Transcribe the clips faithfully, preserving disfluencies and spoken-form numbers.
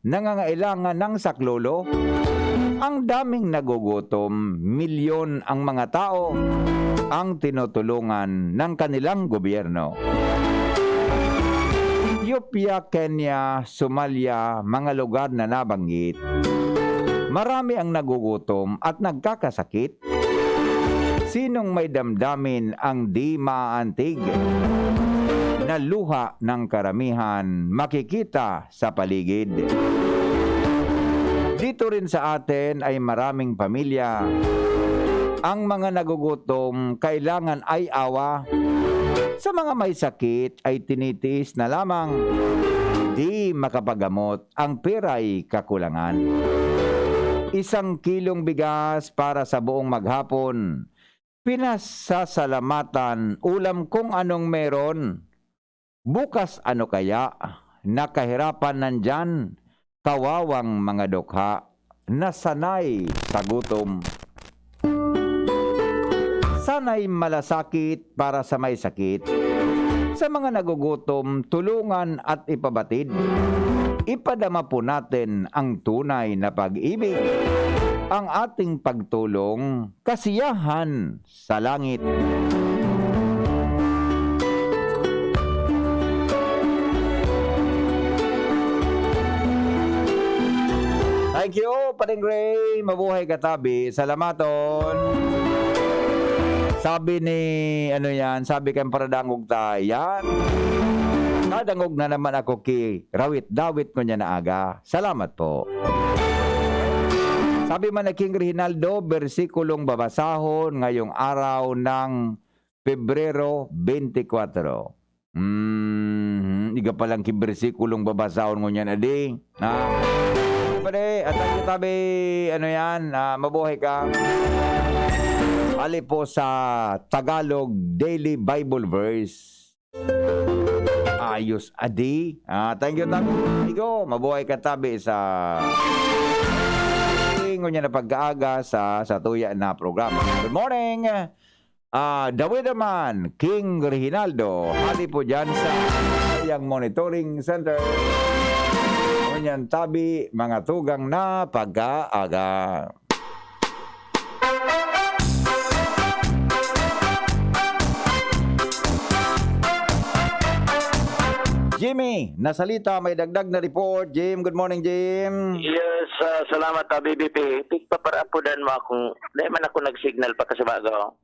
nangangailangan ng saklolo. Ang daming nagugutom, milyon ang mga tao ang tinutulungan ng kanilang gobyerno. Ethiopia, Kenya, Somalia, mga lugar na nabanggit, marami ang nagugutom at nagkakasakit. Sinong may damdamin ang di maaantig na luha ng karamihan makikita sa paligid? Dito rin sa atin ay maraming pamilya. Ang mga nagugutom kailangan ay awa. Sa mga may sakit ay tinitiis na lamang. Di makapagamot, ang pera'y kakulangan. Isang kilong bigas para sa buong maghapon. Pinasasalamatan, ulam kung anong meron. Bukas ano kaya? Nakahirapan nandyan, kawawang mga dukha na sanay sa gutom. Sanay malasakit para sa may sakit. Sa mga nagugutom, tulungan at ipabatid. Ipadama po natin ang tunay na pag-ibig. Ang ating pagtulong, kasiyahan sa langit. Thank you, Pading Ray. Mabuhay ka, tabi. Salamaton. Sabi ni, ano yan, sabi kan paradangog ta, yan. Nadangog na naman ako ki Rawit Dawit ko niya na aga. Salamat po. Sabi man ni King Reginaldo, bersikulong babasahon ngayong araw ng Pebrero twenty-four. Mhm, iga palang ki bersikulong babasahon ngunyan, adi. Ha? Pare, at ang tabi, ano yan, ah, mabuhay ka. Ali po sa Tagalog Daily Bible Verse. Ayos, adi. Ah, thank you, tabi. Igo, mabuhay ka, tabi, sa ngunyan na pagkaaga sa, sa tuya na programa. Good morning, ah, The Weatherman, King Reginaldo. Hali po dyan sa Yang Monitoring Center. Ngunyan, tabi, mga tugang na pagkaaga. Jimmy, nasalita, may dagdag na report. Jim, good morning, Jim. Yes, ah, salamat, ah, B B P. Pigpaparapodan mo akong, dahil man ako nag-signal pa kasi bago.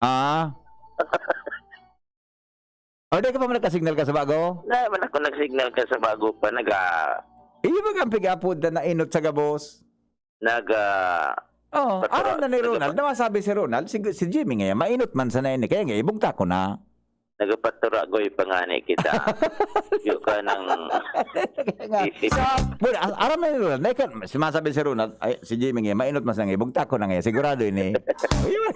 Ah? O, di ka pa man nagka-signal ka sa bago? Dahil man ako nag-signal ka sa bago pa, naga- Iyo ba ang pig-apod na nainot sa gabos? Nag, ah, Oh, patura-, aram na ni Ronald, nagapa- na masabi si Ronald, si, si Jimmy ngayon, mainot man sana ini, kaya nga, ibugtak ko na. Nagapaturagoy pa nga ni kita. Yung ka ng Kaya nga. Isip. Sa, well, a-, aram na ni Ronald, na ikaw, sumasabi si Ronald, "Ay, si Jimmy ngayon, mainot man sana ngayon, ibugtak ko na ngayon, sigurado ini." Yun.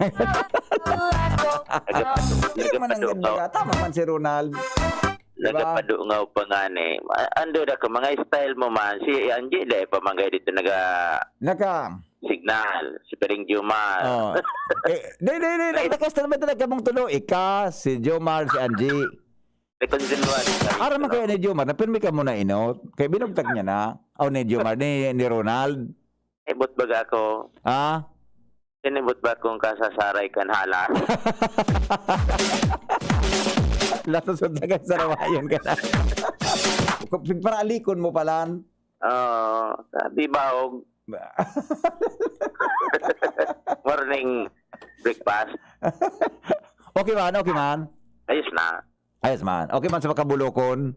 Nagapadu-, Hindi man ang nagapadu-, ganda, tama man si Ronald. Di ba? Nagapadu nga pa nga ni. A-, ando na ka, mga style mo man. Si Angie, dahil pa man kayo dito naga- Naka- Signal, si Pering Jomar. Oh. Eh, di, di, di, Ay. Nagtakas na naman talaga mong tulo. Ika, si Jomar, si Angie. May kontinuan. Aram mo kaya ni Jomar, na pirmi ka muna inot. Kaya binugtag niya na. O, ni Jomar, ni, ni Ronald. Eh, but baga ako. Ah? Sinibot ba kung kasasaray kan halas? Latos sa tagang sarawayon ka na. Pagparaalikon mo palan. Oo, sabi ba, og morning breakfast. Okay man, okay man. Ayos na. Ayos man. Okay man sa makabulokon.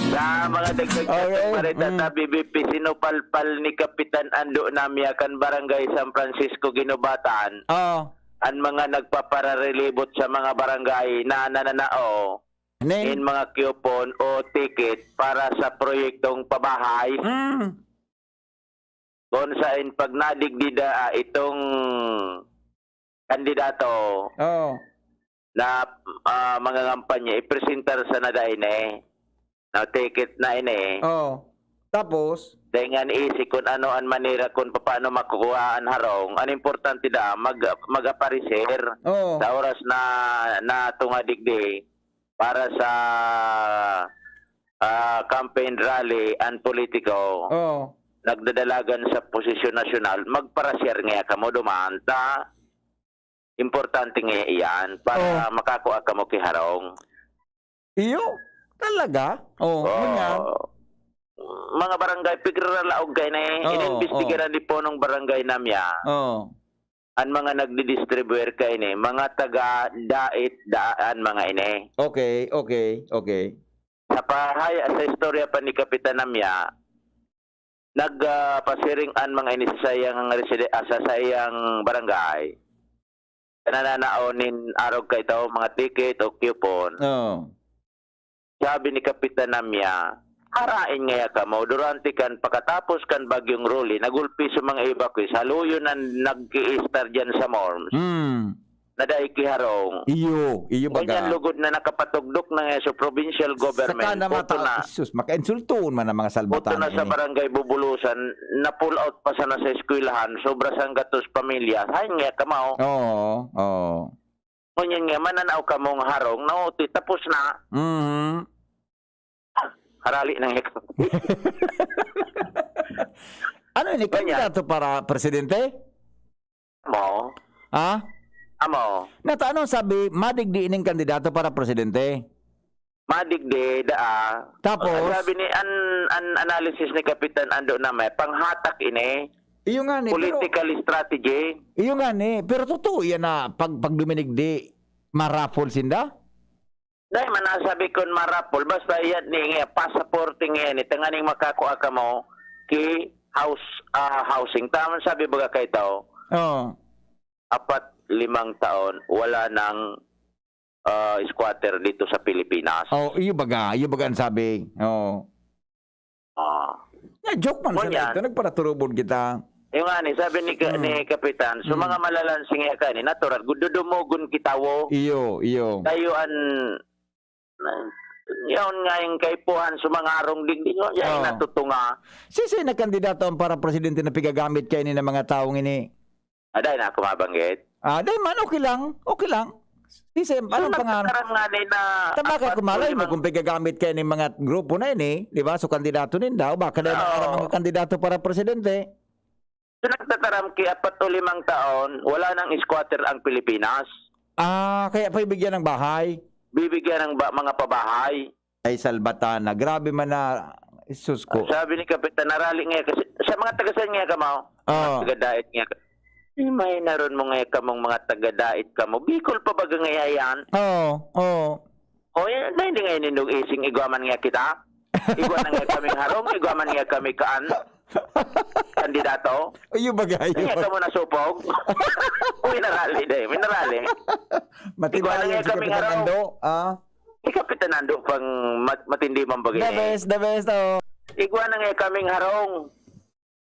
Sa mga dagdag Okay. Marita Mm. sa B B P, sinupalpal ni Kapitan Ando Namia kan Barangay San Francisco, Guinobatan, Oo. Ang mga nagpapararelibot sa mga barangay na nananao Nin? Nin mga coupon o ticket para sa proyektong pabahay. Mm. Kung saan pag nadigdi daa itong kandidato Oo. na, ah, mangangampanya, ipresentar sana daa ini. Na ticket na ini. Oo. Tapos? Dahil nga naisip kung ano ang manera kung paano makukuha ang harong. Ang importante daa, mag-, mag-aparecer Oo. sa oras na, na tunga digdi. para sa, ah, campaign rally an politiko, Oo. nagdadalagan sa posisyon nasyonal, magparasyar ngaya kamo duman ta. Importante ngaya iyan para Oo. makakua kamo ki harong. Iyo? Talaga? Oo, ngunyan? Oo. Mga barangay, pigraralaog kaini. Oo, Inimbestigaran oo. ni punong barangay namya Oo. an mga nagdidistribuer kaini, mga taga Dait daan mga ini. Okay, okay, okay. Sa pahaya, sa istorya pa ni Kapitan Namya, nag, ah, pasiring an mga ini sa saiyang reside-, ah, sa saiyang barangay. Nananao nin arog kaitaw, mga ticket o coupon. Oo. Sabi ni Kapitan Namya, "Harain ngaya kamo, durante kan pakatapos kan Bagyong Rolly, nagulpi sa mga evacuees, haluyon na nag-i-estar diyan sa Morms, Hmm. na dai ki harong." Iyo, iyo baga. Ganyan lugod na nakapatugdok na nga sa provincial government, Saka na puto mata-, na, Jesus, makainsultuon man ang mga puto salbatan na sa ini. barangay Bubulusan, na-pull out pa sana sa eskwelahan, sobra sang gatos pamilya. Hain ngaya kamo. Oo, oo. Ngunyan nga, mananao kamong harong, nauti, tapos na. Mhm. Harali na nga. Ano ini, Ganyan. kandidato para presidente? Amo. Ha? Amo. Nata, anong sabi, madigdi ining kandidato para presidente? Madigdi, daa. Tapos? Ang sabi ni, an, an analysis ni Kapitan Ando na may panghatak ini. Iyo nga ni, pero Political strategy. Iyo nga ni, pero totoo yan na pag, pag duminigdi, ma-raffle sinda? Dai man nasabi kun ma-raffle, basta yan ni nga, pasaporte nga yan, eh, tanganing makakua kamo ki house, ah, housing. Tama sabi baga kay tao, Oo. apat, limang taon, wala nang, ah, squatter dito sa Pilipinas. Oh, iyo baga, iyo baga ang sabi. Oo. Ah. Na joke man Ngunyan. sila ito, nagparaturubod kita. Yung nga ni, sabi ni ka-, Hmm. ni Kapitan, so Hmm. mga malalansing ya ka ni, natural, gud-, dudumogon kita, wo. Iyo, iyo. Tayo an, yaon nga yung kaipuhan sa mga arong digdi, no? Yan yung Oo. natutunga. Sisay na kandidato ang para presidente na pigagamit kayo ni ng mga taong ini? Aday na ako mabanggit. Ah, dai man, okay lang. Okay lang. Sisay, So, anong pangalan? nagtataram nga ni na Tama ka, apat kung malay o mo limang kung pigagamit kayo ng mga grupo na ini, di ba? So, kandidato ninda, o baka na Oo. mga kandidato para presidente. So, nagtataram ki apat o limang taon, wala nang squatter ang Pilipinas. Ah, kaya pa ibigyan ng bahay? Bibigyan ng ba, mga pabahay. Ay, salbatana. Grabe man na, Jesus ko. Sabi ni Kapitan, narali nga kasi, sa mga taga saan nga kamo? Oo. Mga taga-Dait nga ka-, Eh, may naroon mo nga kamong mga taga-Dait kamo. Bicol pa ba nga yan? Oo, oo. O, yan, na hindi nga inindog ising igwaman nga kita. Igwa na nga kaming harong, igwaman nga kami kaan. Kandidato. Iyo bagay. Kaya ka mo nasupog. Uy, narali, day. May narali. Igwa na Matibayan nga si kaming Kapitan harong. Ando, ah? Si Kapitan Ando pang mat-, matindi man bagay The eh. best, the best, oh. Igwa na nga kaming harong.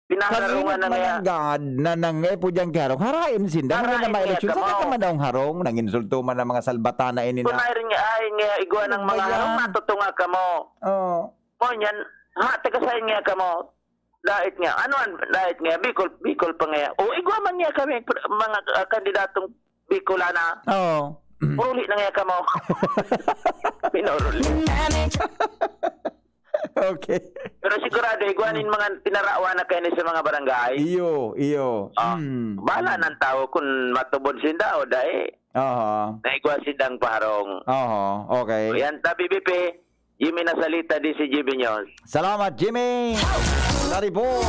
Pinaharungan Kanina na man nga. ang God na nangay po diyang kiharong. Harain sinda. Wala Harain na may niya eleksyon. Saan kamo. ka man daw ang harong? Nanginsulto man ang mga salbatana ini Kung na. ay rin nga, ay nga, igwa ng Ano ba mga harong, yan? matutunga kamo. Oo. Mo niyan, ha, taga saan nga kamo? Dait nga. Ano ang dait nga? Bicol, Bicol pa nga. O, igwa man nga kami, pr-, mga, ah, kandidatong Bicolana. Oo. Uruli na nga kamo. Pinuruli. Okay. Pero sigurado, igwa nin mga pinarawa na kayo ni sa mga barangay. Iyo, iyo. Ah, Hmm. bahala ng tao kung matubod sinda o dai. Aha. Naigwa sindang paharong. Aha, okay. O yan, tabi, B P. Jimmy Nasalita, D C G B News. Salamat, Jimmy! Sa report!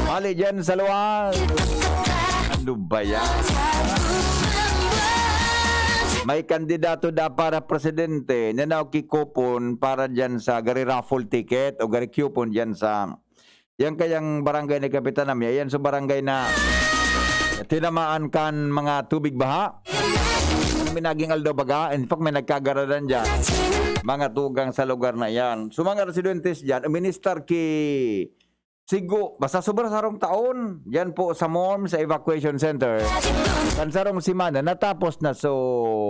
Mali dyan sa luwas! Ano ba yan? May kandidato da para presidente na nakikupon para dyan sa gari raffle ticket o gari coupon dyan sa Yan kayang barangay ni Kapitan Namya, yan sa barangay na tinamaan kan mga tubig baha. May naging aldaw baga, in fact, may nagkagaradan dyan. Mga tugang sa lugar na yan. So, mga residentes dyan, uministar ki Sigo, basta sobra sarong taon, dyan po sa Morm, sa evacuation center. Kan sarong semana, natapos na so,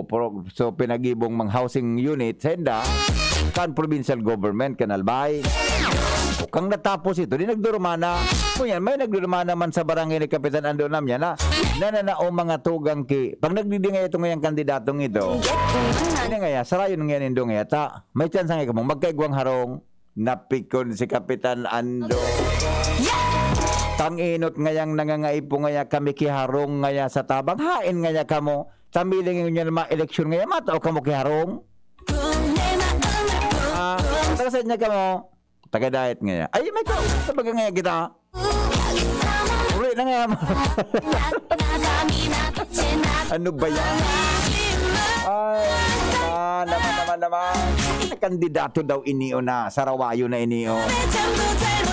pro-, so pinagibong mga housing unit sa Henda, kan provincial government, kan Albay. Kang natapos ito, di nagdurumana. Ngunyan, may nagdurumana man sa barangay ni Kapitan Ando Namya na nananao mga tugang ki. Pag nagdidingay ito ngayang kandidatong ito, ini ngaya, sarayon ngaya nindo ngaya ta. May tsansa ngaya kamong magkaigwang harong, napikon si Kapitan Ando. Tang inot ngayang nangangaipo ngaya kami ki harong ngaya sa tabang. Hain ngaya kamo. Tamiling ngunyan mga eleksyon ngaya, matao kamo ki harong. Ah, taga saan niya kamo? Taga diet ngaya. Ay, may ka, sa baga ngaya kita. Uli na ngaya mo. Ano ba yan? Ay, ah, naman, naman, naman. Kandidato daw inio na, sarawayo na inio.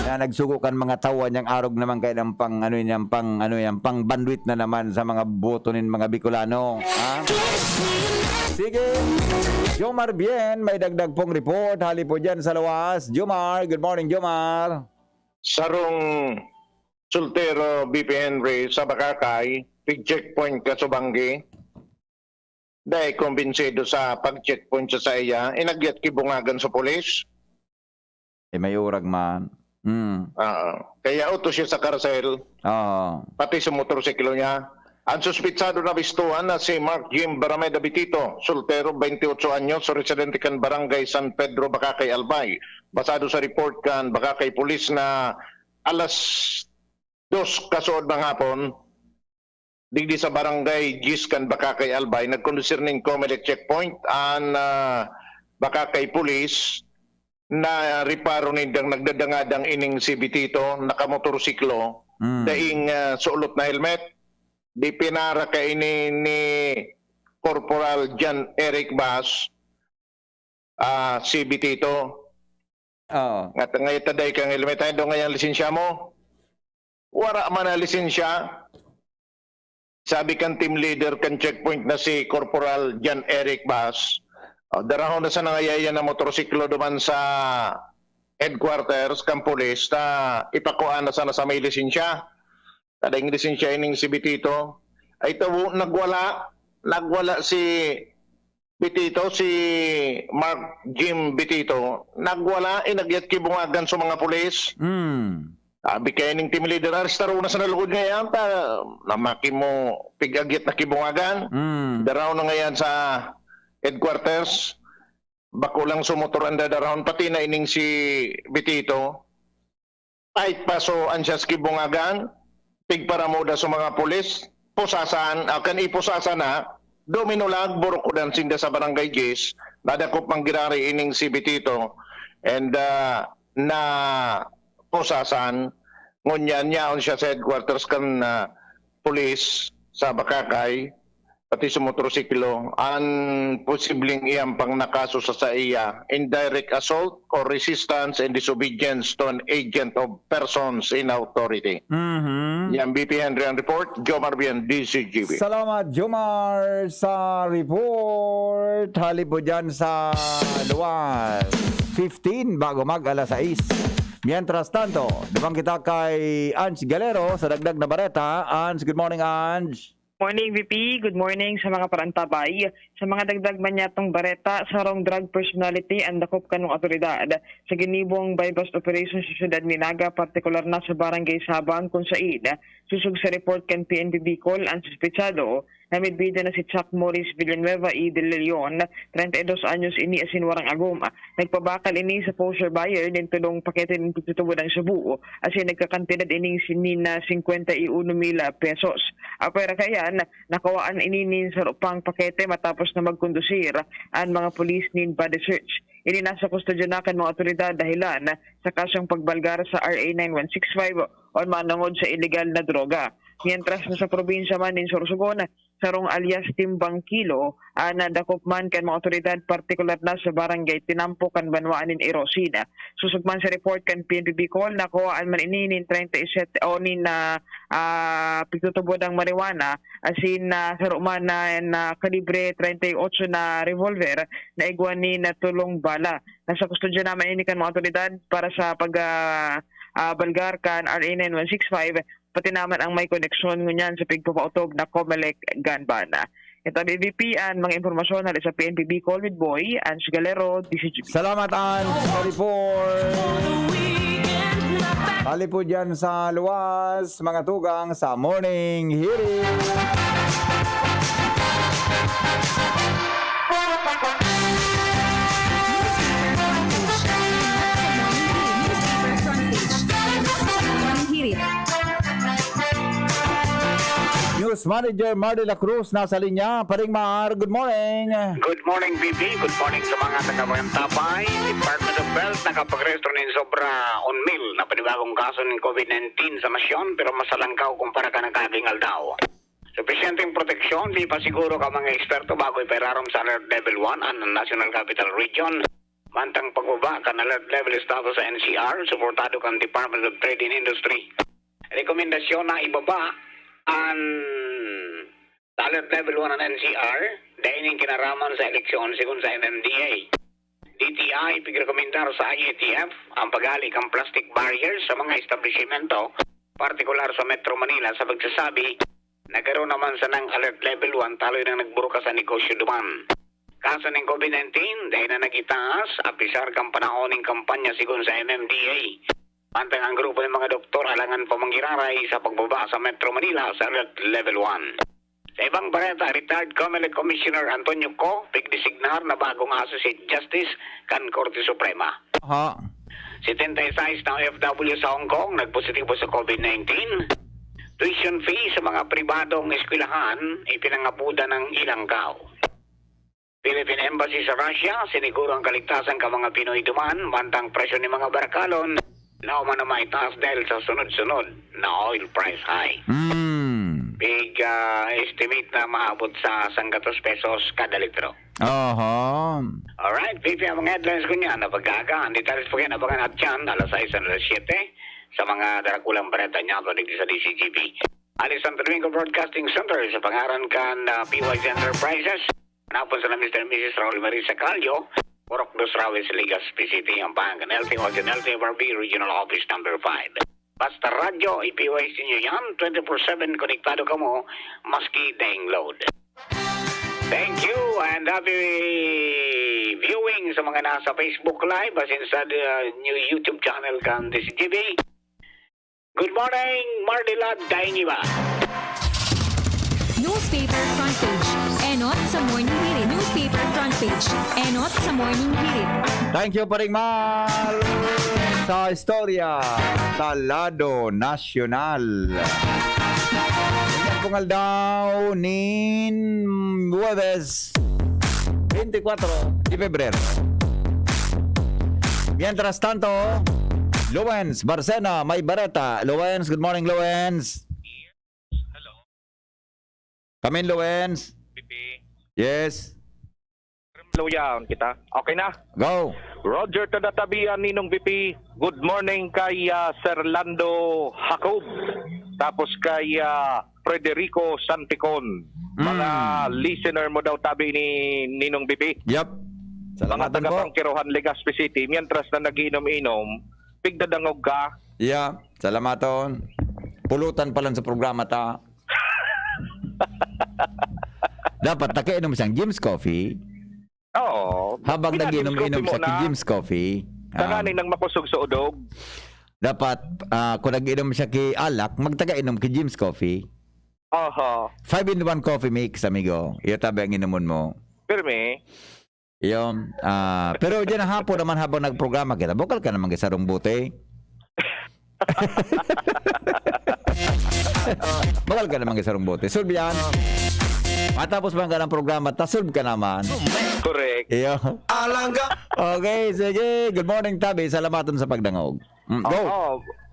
Na nagsugo kan mga tawa niyang arog naman kaya ng pang, ano yan, pang, ano yan, pang bandwit na naman sa mga boto nin mga Bicolano. Ha? Sige. Jomar Bien, may dagdag pong report. Hali po dyan sa luwas. Jomar, good morning, Jomar. Sarong soltero, B P Henry, sa Bakakay, pig-checkpoint ka, Subanggi. Dai kumbinsido sa pag-checkpoint sa saiya, inagyat ki bungagan sa pulis. Eh, may urag man. Mm. Oo. Kaya utos siya sa karsel, Oo. pati sa motorsiklo niya. Ang suspitsado na bistuhan na si Mark Jim Barameda Bitito, soltero, twenty-eight anyos, residente kan Barangay San Pedro, Bakakay, Albay. Basado sa report kan Bakakay Police na alas dos kasuod ng hapon, digdi sa Barangay Gis kan Bakakay, Albay, nagkondusir nin Comelec checkpoint an, ah, Bakakay Police na reparo nindang nagdadangadang ining si Bitito, nakamotorsiklo, Mm. daing, ah, sulot na helmet. Di pinara kaini ni Corporal John Eric Bas, ah, si Bitito. Oo. Nga, ngayon taday kang helmet, ay, doon ngayang lisensya mo? Wara man ang lisensya. Sabi kan team leader kan checkpoint na si Corporal John Eric Bas, oh, darahon na sa nangayaya na motorsiklo duman sa headquarters kan pulis ta ipakua na sana sa may lisensya. Tadayng lisensya ining si Bitito. Ay, tawo, nagwala. Nagwala si Bitito, si Mark Jim Bitito, nagwala, inagyat ki bungagan sa mga pulis. Mm. Sabi kaya ning team leader, "Arestaron na sa nalugod ngayon, ta, namaki mo, pig-agyat na ki bungagan." Mm. Daraw na ngayon sa headquarters, bako lang sumotor ang dadarahon, pati na ining si Bitito. Ay, paso an siya sa kibungagan, pigparamuda sa mga pulis, pusasan, ah, kan ipusasan na, duminulag, burukodan sinda sa Barangay Gis, nadakop man giraray ining si Bitito, and, ah, na pusasan, ngunyan yaon siya sa headquarters kan, ah, pulis sa Bakakay, pati sa motorsiklo, an posibleng iyampang na kaso sa saiya, indirect assault or resistance and disobedience to an agent of persons in authority. Mhm. Yan, B P Henry ang report, Jomar Bien, D Z G B. Salamat, Jomar, sa report. Hali po dyan sa luwas. Fifteen, bago mag alas sais. Mientras tanto, naman kita kay Ange Galero sa dagdag na bareta. Ange, good morning, Ange. Morning, V P. Good morning sa mga parantabay. Sa mga dagdag man niyatong bareta, sarong drug personality ang dakop kan mga otoridad sa ginibong buy-bust operation sa siyudad ni Naga, partikular na sa Barangay Sabang, kun sain, sosog sa report kan P N P Bicol, ang suspetsado na midbida na si Chuck Morris Villanueva y de Leon, treinta y dos anyos ini asin warang agom. Nagpabakal ini sa poseur buyer nin tolong pakete nin pagtutubod ang shabu, asin nagkakantidad ining sinin na singkwenta y uno mil pesos. Apwera kaiyan, nakawaan ini nin saro pang pakete matapos na magkondusir an mga pulis nin body search. Ini nasa kustodya na kan mga otoridad dahilan sa kasong pagbalgar sa R A nine one six five o manongod sa ilegal na droga. Mientras na sa probinsya man nin Sorsogon, sarong alias Timbang Kilo, ah, nadakop man kan mga otoridad, partikular na sa Barangay Tinampo kan banwaan nin Irosin. Sosog man sa report kan P N P Bicol, nakawaan man ini nin treinta y siete o nin, ah, ah, pigtutubod ang marijuana, asin, ah, saro man na, na kalibre treinta y ocho na revolver na igwa nin tolong bala. Nasa kustodya naman ini kan mga otoridad para sa pag, ah, ah, balgar kan R A nine one six five, pati naman ang may koneksyon ngunyan sa pigpapaotob na Comelec gun ban. Ito ang B B P, ang mga impormasyon hali sa P N P Bicol with Boy Ange Galero, D Z G B. Salamat, Ange, sa report. Hali po dyan sa luwas, mga tugang, sa Morning Hirit. Newspaper front page. Newspaper front page. Morning Hirit. News Manager Mar de la Cruz nasa linya. Paring Mar, good morning. Good morning, B B. Good morning sa mga taga-Mayantabay. Department of Health nakapagregistro nin sobra one mil na panibagong kaso nin COVID nineteen sa nasyon, pero mas halangkaw kumpara kan nagkaaging aldaw. Supisyenteng proteksyon, di pa siguro ka mga eksperto bago ipairarom sa Alert Level one an National Capital Region. Mantang pagbaba kan Alert Level status sa N C R, suportado kan Department of Trade and Industry. Rekomendasyon na ibaba an sa Alert Level one an N C R, dai nin kinaraman sa eleksyon, sigon sa M M D A. D T I pigrekomendar sa I A T F ang paghali kan plastic barriers sa mga establisimento, partikular sa Metro Manila, sa pagsasabi na garo naman sanang Alert Level one taloy nang nagburukas an negosyo duman. Kaso nin COVID nineteen, dai na nag-itaas, apisar kan panahon nin kampanya, sigon sa M M D A. Mantang ang grupo nin mga doktor alangan pa manggiraray sa pagbaba sa Metro Manila sa Alert Level one. Sa ibang bareta, retired Comelec Commissioner Antonio Ko pigdesignar na bagong Associate Justice kan Korte Suprema. Aha. Setenta y seis na O F W sa Hong Kong nagpositibo sa COVID nineteen. Tuition fee sa mga pribadong eskwelahan ipinangapodan ng ilangkaw. Philippine Embassy sa Russia siniguro ang kaligtasan kan mga Pinoy duman, mantang presyo nin mga barakalon na umano maitaas dahil sa sunod-sunod na oil price hike. Mm. Pig, ah, estimate na maabot sa sanggatos pesos kada litro. Oho. Alright, P P, ang mga headlines ko niyan na pag-aaga. Ang detalles po kayo, abangan at yan, alas sais hanggang alas siyete, sa mga darakulang bareta niya, digdi sa D Z G B. Alisan Domingo Broadcasting Center, sa pangaran kan, ah, P Y Z Enterprises. Hanapon sila Mister and Missus Raul Marie Sacalio, Purok Dos Rawis, Legazpi City, ang pangalan L T O at L T F R B Regional Office Number five. Basta radyo, i-P Y C nyo yan, twenty-four seven konektado kamo, maski daing load. Thank you and happy viewing sa mga nasa Facebook Live, asin sa, uh, new YouTube channel kan D Z G B. Good morning, Mardilat Daingiba. Newspaper front page. Enot sa Morning Hirit. Newspaper front page. Enot sa Morning Hirit. Thank you, Paring Mal, sa istorya sa lado nasyonal. Yan pong aldaw nin Huwebes, twenty-four de Febrero. Mientras tanto, Lowens Barcena, may bareta. Lowens, good morning, Lowens. Hello. Come in, Lowens. Pipi. Yes. Luyaon kita. Okay na? Go. Roger Tadatabian, Ninong Pipi. Good morning kay, ah, Sir Lando Jacob. Tapos kay, ah, Frederico Santicon. Mga Mm. listener mo daw tabi ni Ninong Pipi. Yep. Mga Salamatan taga po. Bangkerohan, Legazpi City, mientras na nag-iinom-inom, pigdadangog ka. Yeah, salamaton. Pulutan pa lang sa programa ta. Dapat nakainom siyang Jim's Coffee. Oo. Habang Pinag-Jim's nag-inom-inom Coffee siya muna. Kay Jim's Coffee. Tanganing Um, nang makusog sa udog. Dapat, ah, kung nag-inom siya ki alak, magtaga-inom ki Jim's Coffee. Oho. Five-in-one coffee mix, amigo. Iyo tabi ang inomon mo. Pirmi. Iyo, ah, pero diyan hapon naman habang nagprograma kita, bukal ka naman kay sarong bote. Bukal ka naman kay sarong bote. Solve yan. Matapos man ka ng programa, ta-solve ka naman. Correct. Iyo. Alangga. Okay, sige. Good morning, Tabi. Salamaton sa pagdangog. Mm, go. Oo.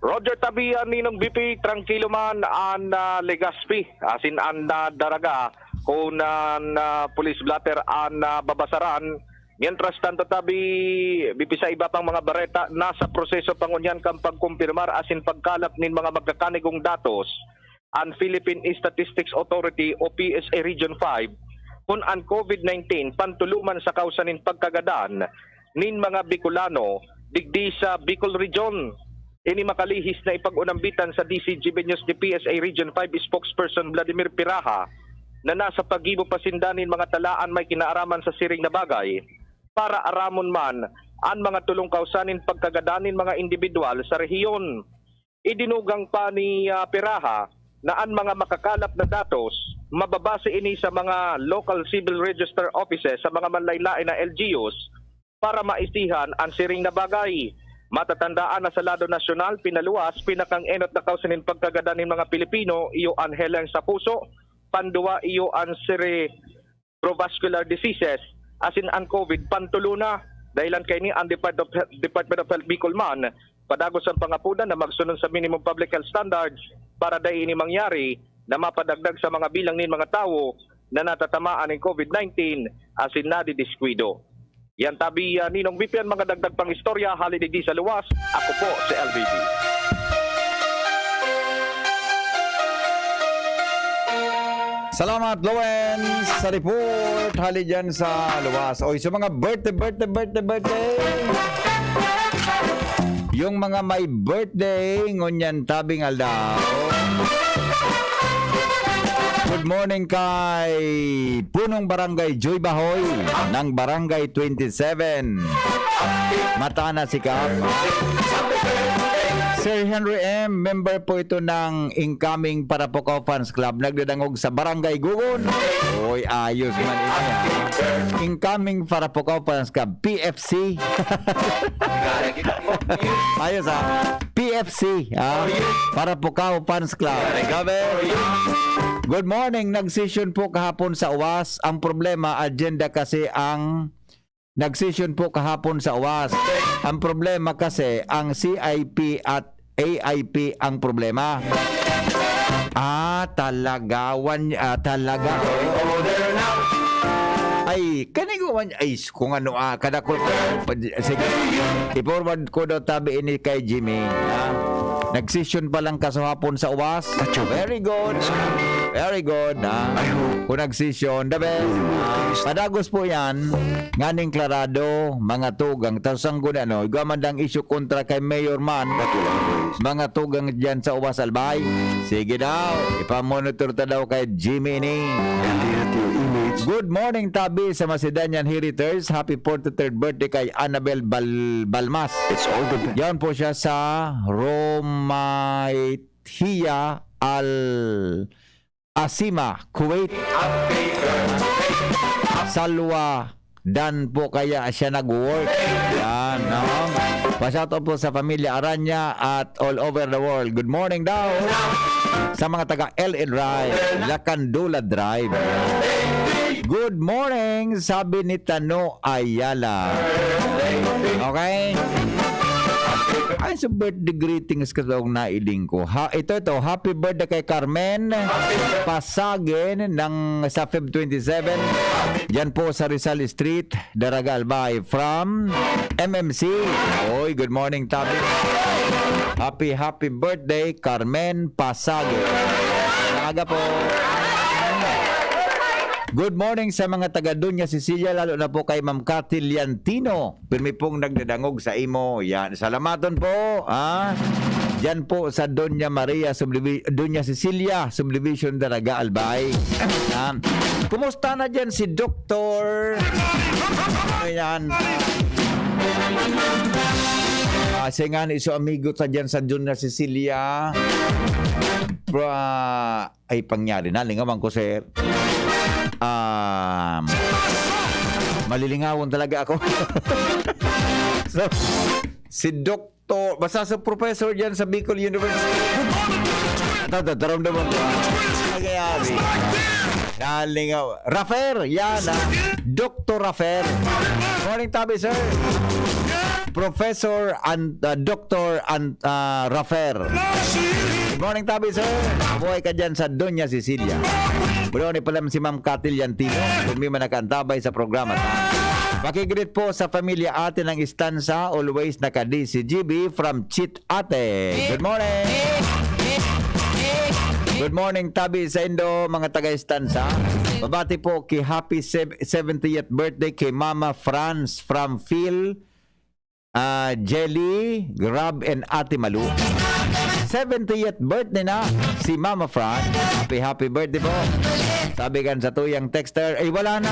Roger Tabian, Ninong B P, trangkilo man an, ah, Legazpi, asin an, ah, Daraga, kun an, ah, police blotter an, ah, babasaran. Mientras tanto, tabi, B P, sa iba pang mga bareta, nasa proseso pa ngunyan kan pagkumpirmar asin pagkalap nin mga magkakanigong datos an Philippine Statistics Authority o P S A Region five, kun an COVID nineteen pantuloman sa kawsa nin pagkagadan nin mga Bicolano digdi sa Bicol Region. Ini makalihis na ipag-unambitan sa D Z G B News ni P S A Region five Spokesperson Vladimir Piraha na nasa paggibo pa sinda nin mga talaan may kinaaraman sa siring na bagay para aramon man an mga tulong kausa nin pagkagadan nin mga indibidwal sa rehiyon. Idinugang pa ni, ah, Peraha na an mga makakalap na datos mababase ini sa mga local civil register offices sa mga manlaen-laen na L G Us para maisihan an siring na bagay. Matatandaan na sa lado nasyonal, pinaluwas, pinakang-enot na kausa nin pagkagadan nin mga Pilipino, iyo an helang sa puso, panduwa iyo an cerebrovascular diseases, asin an COVID, pantulo na. Dahilan kaini, an Depart-, Department of Health Bicol man, padagos an pangapodan na magsunod sa minimum public health standards para dai ini mangyari na mapadagdag sa mga bilang nin mga tawo na natatamaan nin COVID nineteen asin nadidiskuido. Yan tabi, ah, Ninong Vipi, an mga dagdag pang istorya hali digdi sa luwas. Ako po si L B B. Salamat, Lowen, sa report. Hali dyan sa luwas. Oy, sa mga birthday, birthday, birthday, birthday. Yung mga may birthday, ngunyan tabing aldaw. Good morning kay Punong Barangay Joy Bahoy ng Barangay twenty-seven. Mata na si Kap. Sir Henry M, member po ito ng Incoming Parapukaw Fans Club. Nagdadangog sa Barangay Gugon. Oy, ayos man ini, ah. Incoming Parapukaw Fans Club, P F C. Ayos, ah. P F C, ah. Parapukaw Fans Club. Gabi. Good morning. Nagsession po kahapon sa uwas. Ang problema, agenda kasi ang Nagsession po kahapon sa uwas. Ang problema kasi, ang C I P at A I P ang problema. Ah, talaga. Wan-, ah, talaga. Ay, kanigo man, ay, kung ano, ah, kadakol ko. Sige, i-forward ko daw tabi ini kay Jimmy. Ah, nagsession pa lang kaso hapon sa uwas. Very good. Very good, ah. Kung nagsession, the best. Ah, padagos po yan. Nganing klarado, mga tugang. Tapos ang guni, ano, igwa man dang isyu kontra kay Mayor man. Mga tugang dyan sa Uwas Albay. Sige daw, ipamonitor ta daw kay Jimmy ini. Good morning, tabi sa Macedonian Heriters. Happy forty-third birthday kay Annabel Bal-, Balmas. It's all the best. Yan po siya sa Romaithia Al Asima, Kuwait. Salwa dan po kaya siya nag-work. Yan, no? Pa-shoutout po sa pamilya Aranya at all over the world. Good morning daw sa mga taga L A Drive, Lacandula Drive. Good morning, sabi ni Tano Ayala. Okay? Ay, sa birthday greetings ka daw nailing ko. Ha, ito, ito. Happy birthday kay Carmen Pasagen ng, sa Feb twenty-seven. Yan po sa Rizal Street, Daraga Albay. From M M C. Oy, good morning, tabi. Happy, happy birthday, Carmen Pasagen. Maaga po. Good morning sa mga taga Doña Cecilia, lalo na po kay Ma'am Cathy Liantino. Pirmi pong nagdadangog sa imo. Yan. Salamaton po, ha? Diyan po sa Doña Maria Subdivi-, Doña Cecilia Subdivision, Daraga, Albay. Ha? Kumusta na diyan si Doktor? Ayan. Ah, siya nga ni iso amigo ta diyan sa Doña Cecilia. Bra-, ay, pangyari na, lingawan ko, sir. Um, malilingawon talaga ako. So, si Doktor, basta sa professor dyan sa Bicol University. Ito, ito, taramdaman ko. Nangyayari. Nalingaw. Rafer, yan, ah. Doktor Rafer. Morning, tabi, sir. Professor and, uh, Doktor and, uh, Rafer. Good morning, tabi, sir. Mabuhay ka dyan sa Doña Cecilia. Mula ni pala si Ma'am Cathy Liantino, kung may man nakaantabay sa programa, ha? Pakigreet po sa pamilya Ate ng Estanza, always naka-D C G B from Chit Ate. Good morning. Good morning, tabi sa indo, mga taga Estanza. Babati po ki happy sev-, seventieth birthday kay Mama Franz from Phil, ah, Jelly, Grab, and Ate Malu. Seventieth birthday na si Mama Franz. Happy, happy birthday po. Sabi kan sa tuyang texter, ay, wala na.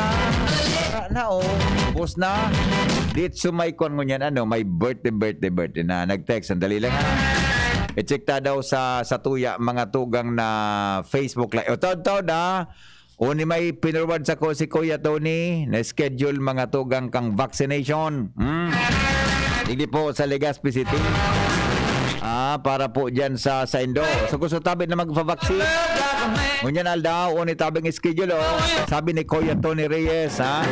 Wala na, oh. Ubos na. It's so may kwan ngunyan, ano, may birthday, birthday, birthday na nag-text. Sandali lang, ha? I-check ta daw sa, sa tuya, mga tugang na Facebook Live. O, taod-taod, ha? Uni may pinurwad sa ko si Kuya Tony, na-schedule mga tugang kang vaccination. Hmm. Digdi po sa Legazpi City. Ah, para po dyan sa, sa Indo. So, gusto tabi na magpa-vaccine. Ngunyan aldaw, uni tabing schedule, oh. Sabi ni Kuya Tony Reyes, ha?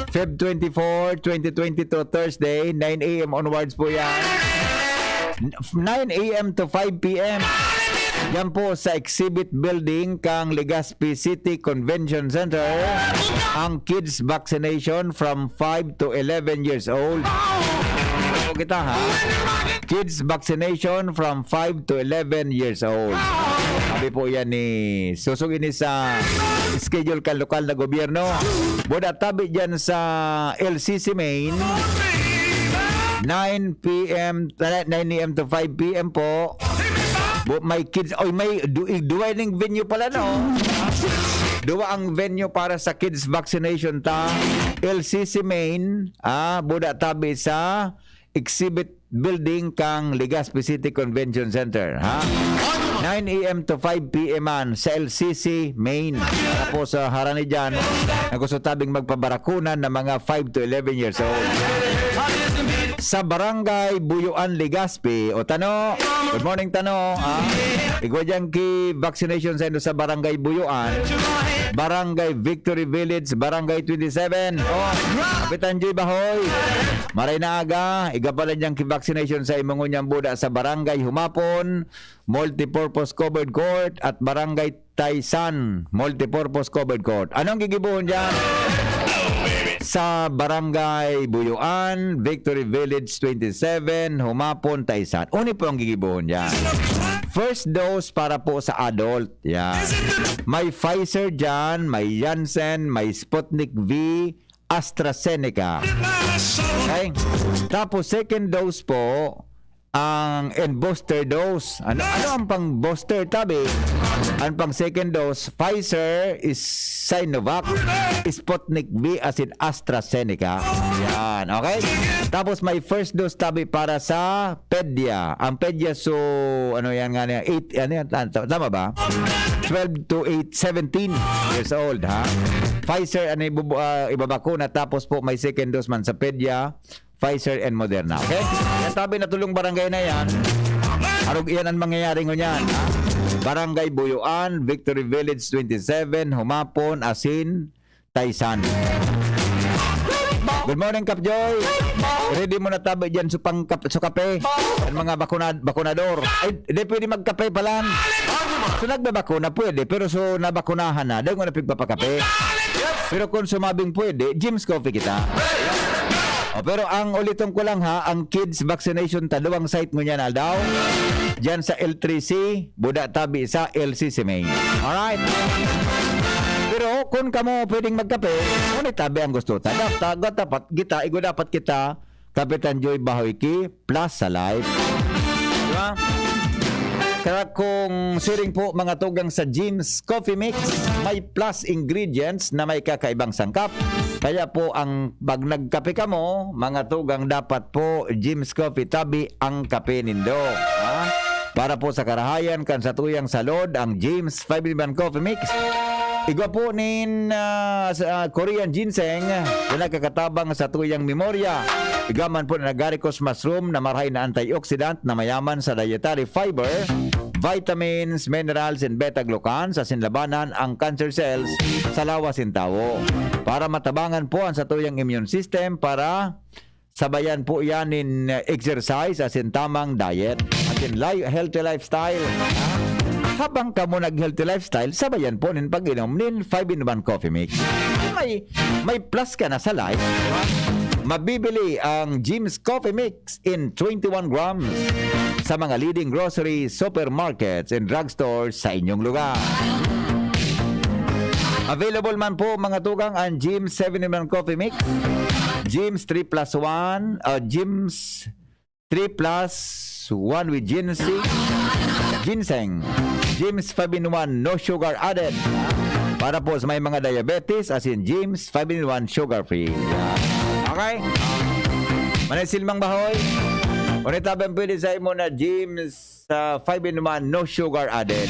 Feb twenty-four, twenty twenty-two, Thursday, nine a m onwards po yan. Nine a m to five p m. Yan po sa exhibit building kang Legazpi City Convention Center ang kids vaccination from five to eleven years old. Ano kita, ha? Kids vaccination from five to eleven years old. Sabi po yan ni Susog ini sa schedule kan lokal na gobyerno. Buda tabi dyan sa L C C Main. Nine p m, nine a m to five p m po. Bu-, may kids, oy, may du-, duway ning venue pala, no? Duwa ang venue para sa kids vaccination ta. L C C Main, ah, buda tabi sa exhibit building kang Legazpi City Convention Center, ha? Nine a m to five p m man sa L C C Main. Tapos sa harani dyan, na gusto tabing magpabarakunan ng mga five to eleven years old. Sa Barangay Buyuan, Legazpi. O, Tano, good morning, Tano. Ah, igwa dyan ki vaccination sa indo sa Barangay Buyuan. Barangay Victory Village, Barangay twenty-seven. Oh, Kapitan Joy Bahoy. Maray na aga, iga pala dyan ki vaccination sa imo ngunyan buda sa Barangay Humapon, Multipurpose Covered Court at Barangay Taisan, Multipurpose Covered Court. Anong gigibuhon dyan? Sa Barangay Buyuan, Victory Village twenty-seven, Humapon, Taisan. Uni po ang gigibuhon dyan. First dose para po sa adult. Yan. May Pfizer dyan, may Janssen, may Sputnik V, AstraZeneca. Okay? Tapos second dose po, ang and booster dose. Ano, ano ang pang booster, tabi? Ang pang second dose, Pfizer is Sinovac, Sputnik V asin AstraZeneca. Yan, okay? Tapos may first dose tabi para sa pedia. Ang pedia, so, ano yan nga niya? Eight, ano yan? Tama, tama ba? Twelve to eight, seventeen years old, ha? Pfizer, ano, ibubu-, ah, ibabakuna. Tapos po, may second dose man sa pedia, Pfizer and Moderna. Okay? Yan tabi na tulong barangay na yan. Arog iyan ang mangyayari ngunyan, ha? Barangay Buyuan, Victory Village twenty-seven, Humapon, asin, Taisan. Good morning, Kap Joy. Ready mo na tabi dyan sa pang-, sa kape. Ang mga bakuna-, bakunador. Ay, hindi pwede magkape palan. So, nagbabakuna, pwede. Pero so, nabakunahan na. Dahil mo na pigpapakape. Pero kung sumabing pwede, Jim's Coffee kita. O, pero ang uliton ko lang ha, ang kids vaccination ta, duwang site ngunyan aldaw. Diyan sa L three C, buda tabi sa L C C Main. Alright? Pero kung kamo pwedeng magkape, ngunit tabi ang gusto ta. Dapat, dapat kita, igo dapat kita, Kapitan Joy Bahoy ki plus sa life. Diba? Kaya kung siring po mga tugang sa Jim's Coffee Mix, may plus ingredients na may kakaibang sangkap. Kaya po ang pag nagkape kamo, mga tugang, dapat po Jim's Coffee tabi ang kape nindo. Ha? Para po sa karahayan kan satuyang salod, ang Jim's five-in-one Coffee Mix. Igwa po nin, ah, sa, ah, Korean ginseng na nagkakatabang sa tuyang memorya. Igwa man po na agaricus mushroom na marahay na antioxidant na mayaman sa dietary fiber, vitamins, minerals, and beta-glucans asin labanan ang cancer cells sa lawas nin tawo. Para matabangan po ang satuyang immune system para sabayan po yan nin, eh, exercise asin tamang diet. Asin li-, healthy lifestyle. Habang kamo nag-healthy lifestyle, sabayan po nin pag-inom nin five-in-one Coffee Mix. May, may plus ka na sa life, di ba? Mabibili ang Jim's Coffee Mix in twenty-one grams sa mga leading grocery, supermarkets, and drugstores sa inyong lugar. Available man po, mga tugang, ang Jim's seven-in-one Coffee Mix, Jim's three plus one, uh, Jim's three plus one with ginseng, ginseng, Jim's five-in-one, no sugar added. Para po sa may mga diabetes, asin Jim's five-in-one, sugar free. Okay? Manay Silmang Bahoy. Unay tabi ang pwede sa imo na James sa five in one, no sugar added.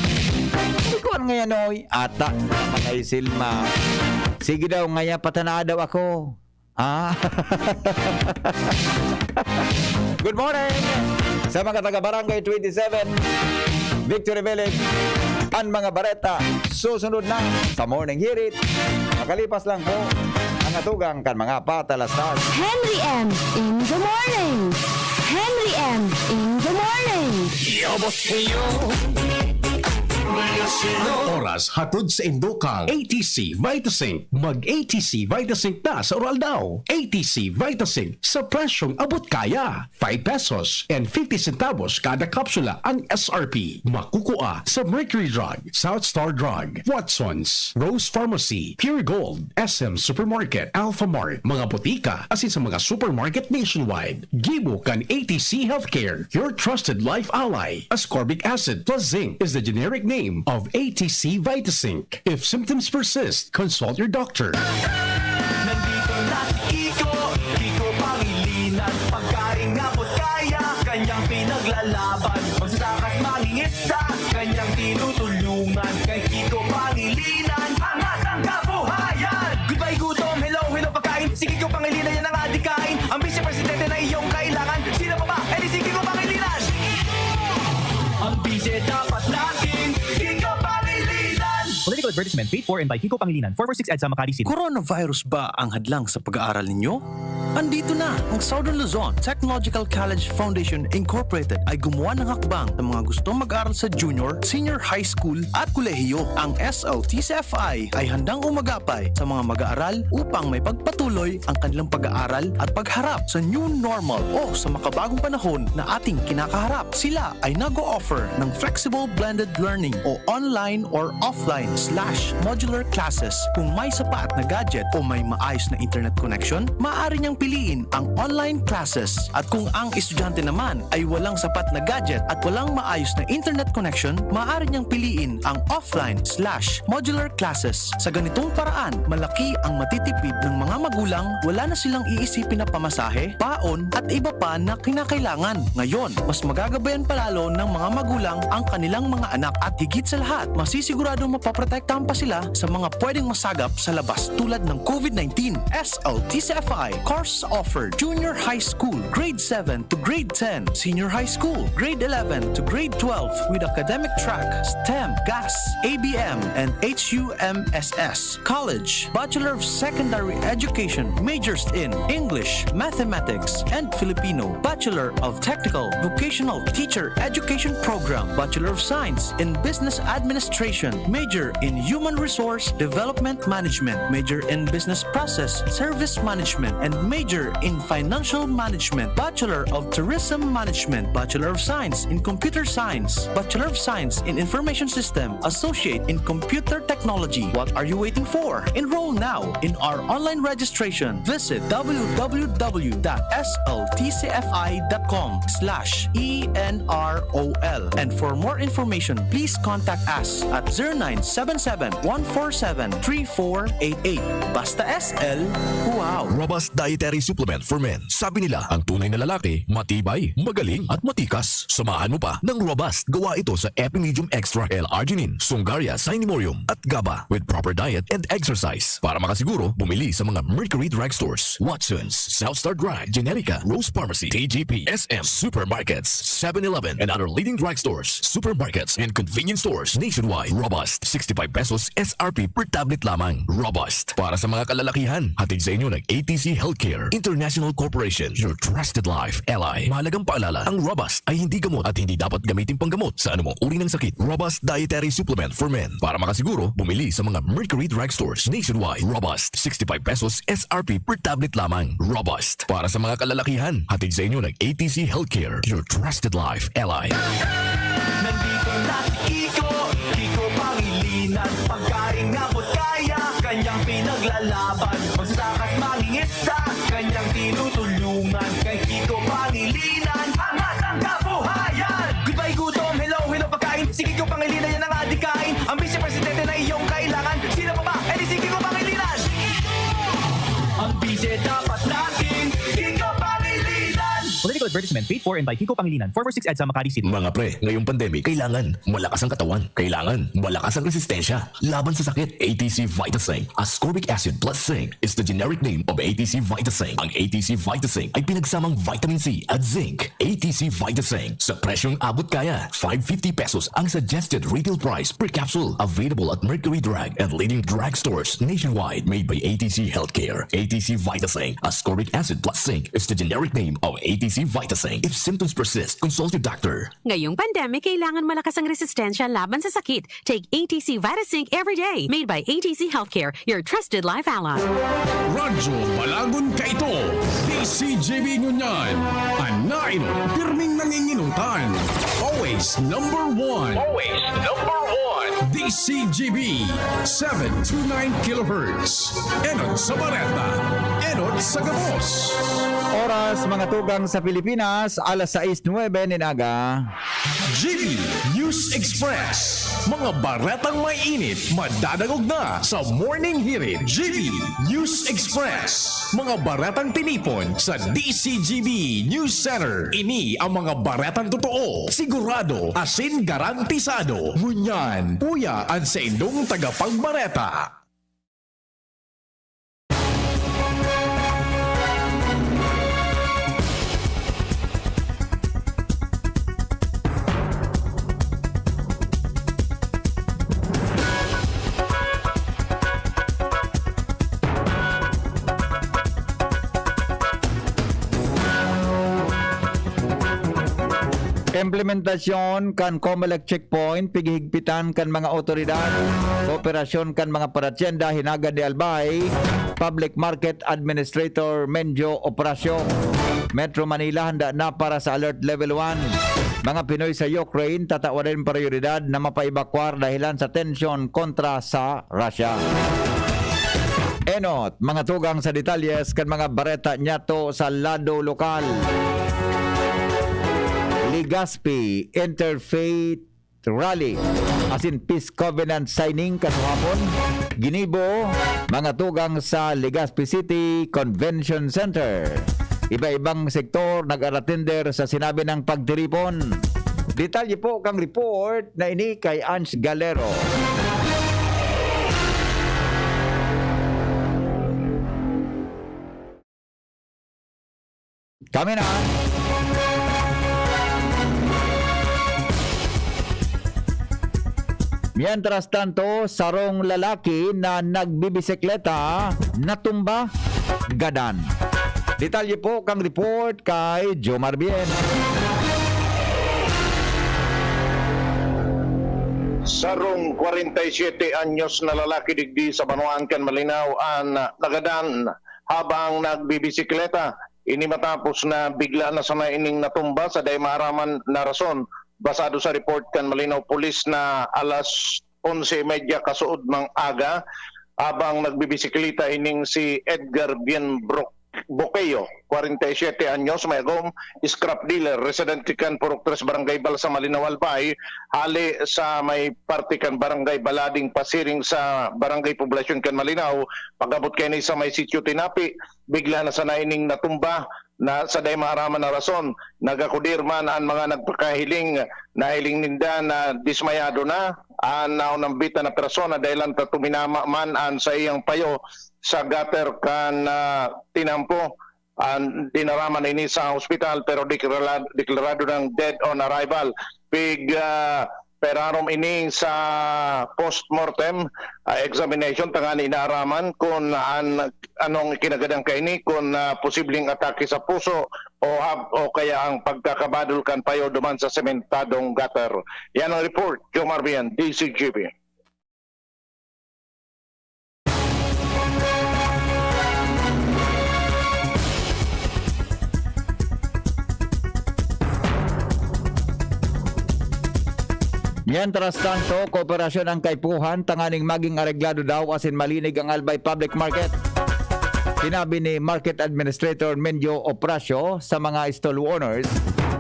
Ikaw ang ngayon, oy. Ata, Manay Silma. Sige daw, ngaya patanaa daw ako. Ah. Good morning sa mga taga Barangay twenty-seven, Victory Village. Ang mga bareta susunod na sa Morning Hirit. Makalipas lang po ang atugang kan mga patalastas. Henry M in the morning. Henry M in the morning. 여보세요. Ang oras hatod sa indokang A T C Vitasync. Mag A T C Vitasync na sa oral daw. A T C Vitasync sa presyong abot kaya. Five pesos and fifty centavos kada kapsula ang S R P. Makukua sa Mercury Drug, South Star Drug, Watson's, Rose Pharmacy, Pure Gold, S M Supermarket, Alphamart, mga botika, asin sa mga supermarket nationwide. Gibo kan A T C Healthcare, your trusted life ally. Ascorbic acid plus zinc is the generic name of A T C Vitasync. If symptoms persist, consult your doctor. Nandito na si Kiko, Kiko Pangilinan. Pagkain nga po kaya, kanyang pinaglalaban. Magsasaka't mangingisda, kanyang tinutulungan. Kay Kiko Pangilinan, angat ang kabuhayan. Goodbye gutom, hello, hello pagkain. Si Kiko Pangilinan yan ang adikain. Ang Vice Presidente na iyong kailangan. Sino pa ba? Eh di si Kiko Pangilinan. Ang Vice dapat natin, Kiko Pangilinan. Political advertisement paid for and by Kiko Pangilinan, four four six EDSA, Makati City. Coronavirus ba ang hadlang sa pag-aaral ninyo? Andito na! Ang Southern Luzon Technological College Foundation Incorporated ay gumawa ng hakbang sa mga gustong mag-aral sa junior, senior high school at kolehiyo. Ang S L T C F I ay handang umagapay sa mga mag-aaral upang maipagpatuloy ang kanilang pag-aaral at pagharap sa new normal o sa makabagong panahon na ating kinakaharap. Sila ay nag-o-offer ng flexible blended learning o online or offline slash modular classes. Kung may sapat na gadget o may maayos na internet connection, maaari niyang piliin ang online classes. At kung ang estudyante naman ay walang sapat na gadget at walang maayos na internet connection, maaari niyang piliin ang offline slash modular classes. Sa ganitong paraan, malaki ang matitipid ng mga magulang, wala na silang iisipin na pamasahe, baon at iba pa na kinakailangan. Ngayon, mas magagabayan pa lalo ng mga magulang ang kanilang mga anak at higit sa lahat, masisiguradong mapoprotektahan pa sila sa mga pwedeng masagap sa labas tulad ng COVID nineteen. S L T C F I course offered: Junior High School, Grade seven to Grade ten, Senior High School, Grade eleven to Grade twelve with academic track STEM, GAS, A B M, and H U M S S. College, Bachelor of Secondary Education, majors in English, Mathematics, and Filipino, Bachelor of Technical Vocational Teacher Education Program, Bachelor of Science in Business Administration, major in Human Resource Development Management, major in Business Process Service Management, and major in Financial Management, Bachelor of Tourism Management, Bachelor of Science in Computer Science, Bachelor of Science in Information System, Associate in Computer Technology. What are you waiting for? Enroll now in our online registration. Visit w w w dot s l t c f i dot com slash e n r o l. And for more information, please contact us at zero nine seven seven, one four seven, three four eight eight. Basta S L, wow! Robust Dietary Supplement for Men. Sabi nila, ang tunay na lalaki, matibay, magaling, at matikas. Samahan mo pa ng Robust. Gawa ito sa Epimedium Extra, L-arginine, Songaria, Cinemorium, at GABA with proper diet and exercise. Para makasiguro, bumili sa mga Mercury Drug Stores, Watson's, South Star Drug, Generica, Rose Pharmacy, T G P, S M, supermarkets, seven eleven, and other leading drug stores, supermarkets, and convenience stores nationwide. Robust, sixty-five pesos S R P per tablet lamang. Robust. Para sa mga kalalakihan, hatid sa inyo ng A T C Healthcare International Corporation, your trusted life ally. Mahalagang paalala, ang Robust ay hindi gamot at hindi dapat gamitin panggamot sa anumang uri ng sakit. Robust Dietary Supplement for Men. Para makasiguro, bumili sa mga Mercury Drug Stores nationwide. Robust, sixty-five pesos S R P per tablet lamang. Robust. Para sa mga kalalakihan, hatid sa inyo ng A T C Healthcare, your trusted life ally. Nandito na si Kiko, Kiko Pangilinan. Pagkain nga po kaya, kanyang pinaglalaban. Magsasaka't mangingisda, kanyang tinutulungan. Kay Kiko Pangilinan, angat ang kabuhayan. Goodbye gutom, hello, hello pagkain. Si Kiko Pangilinan yan ang adikain. Ang Vice Presidente na iyong kailangan. Sino pa ba? Eh di si Kiko Pangilinan. Ang Vice dapat natin, Kiko Pangilinan. Political advertisement paid for and by Kiko Pangilinan, four four six EDSA, Makati City. Mga pre, ngayong pandemic, kailangan malakas ang katawan. Kailangan malakas ang resistensya laban sa sakit. A T C Vitaseng ascorbic acid plus zinc is the generic name of A T C Vitaseng. Ang A T C Vitaseng ay pinagsamang vitamin C at zinc. A T C Vitaseng, sa presyong abot kaya, five fifty pesos ang suggested retail price per capsule. Available at Mercury Drug and leading drugstores nationwide. Made by A T C Healthcare. A T C Vitaseng ascorbic acid plus zinc is the generic name of A T C Vitaseng. If symptoms persist, consult your doctor. Ngayong pandemic, kailangan malakas ang resistensya laban sa sakit. Take A T C Vitazinc every day. Made by A T C Healthcare, your trusted life ally. Radyo Balagon Kaito, D C G B ngunyan. An nainot, pirming nanginginutan. Always number one. Always number one. D C G B, seven two nine kilohertz. Enot sa bareta, enot sa gabos. Oras, mga tugang sa Pilipinas, alas sais nuebe nin aga. G B News Express. Mga baretang may init, madadangog na sa Morning Hirit. G B News Express. Mga baretang tinipon sa D C G B News Center. Ini ang mga baretang totoo, sigurado, asin garantisado. Ngunyan, uya an saindong tagapagbareta. Implementasyon kan Comelec Checkpoint, pighihigpitan kan mga awtoridad, kooperasyon kan mga paratyenda, hinagad ni Albay Public Market Administrator Menjo Opracio. Metro Manila handa na para sa Alert Level one. Mga Pinoy sa Ukraine tatawan nin prioridad na mapaebakwar dahilan sa tensyon kontra sa Russia. Enot, mga tugang sa detalyes kan mga bareta niyato sa lado lokal. Legazpi Interfaith Rally asin Peace Covenant Signing kasuhapon, ginibo, mga tugang sa Legazpi City Convention Center. Iba-ibang sektor nag-aratender sa sinabi nang pagtiripon. Detalye po kang report na ini kay Ange Galero. Kami na. Mientras tanto, sarong lalaki na nagbibisikleta natumba, gadan. Detalye po kang report kay Jomar Bien. Sarong kwarenta y siyete anyos na lalaki digdi sa banwaan kan Malinao an nagadan habang nagbibisikleta. Ini matapos na bigla na sana ining natumba sa dai maaraman na rason. Basado sa report kan Malinao Police na alas onse y media kasuodmang aga, habang nagbibisikleta ining si Edgar Bienbrook Boqueo, kwarenta y siyete anyos, mayagom, scrap dealer, residente kan Purok Tres, Barangay Balsa, Malinao, Albay, hale sa may parte kan Barangay Balading, pasiring sa Barangay Poblasyon kan Malinao. Pag-abot kaini sa may Sitio Tinapi, bigla na sana ining natumba na sa dai maaraman na rason. Nagakudir man an mga nagpakahiling. Nahiling ninda na dismayado na an naunambitan na persona dahilan ta tuminama man an saiyang payo sa gutter kan, ah, tinampo. An dinara man ini sa ospital pero deklara-, deklarado nang dead on arrival. Pig, ah, perarom ini sa post-mortem, ah, examination, tangani inaaraman kun an, anong ikinagadan kaini, kun, ah, posibleng atake sa puso o hab-, o kaya ang pagkakabadol kan payo duman sa sementadong gutter. Yan ang report, Jomar Bien, D C G B. Mientras tanto, kooperasyon ang kaipuhan tanganing maging areglado daw asin malinig ang Albay Public Market. Sinabi ni Market Administrator Mendio Opracio sa mga stall owners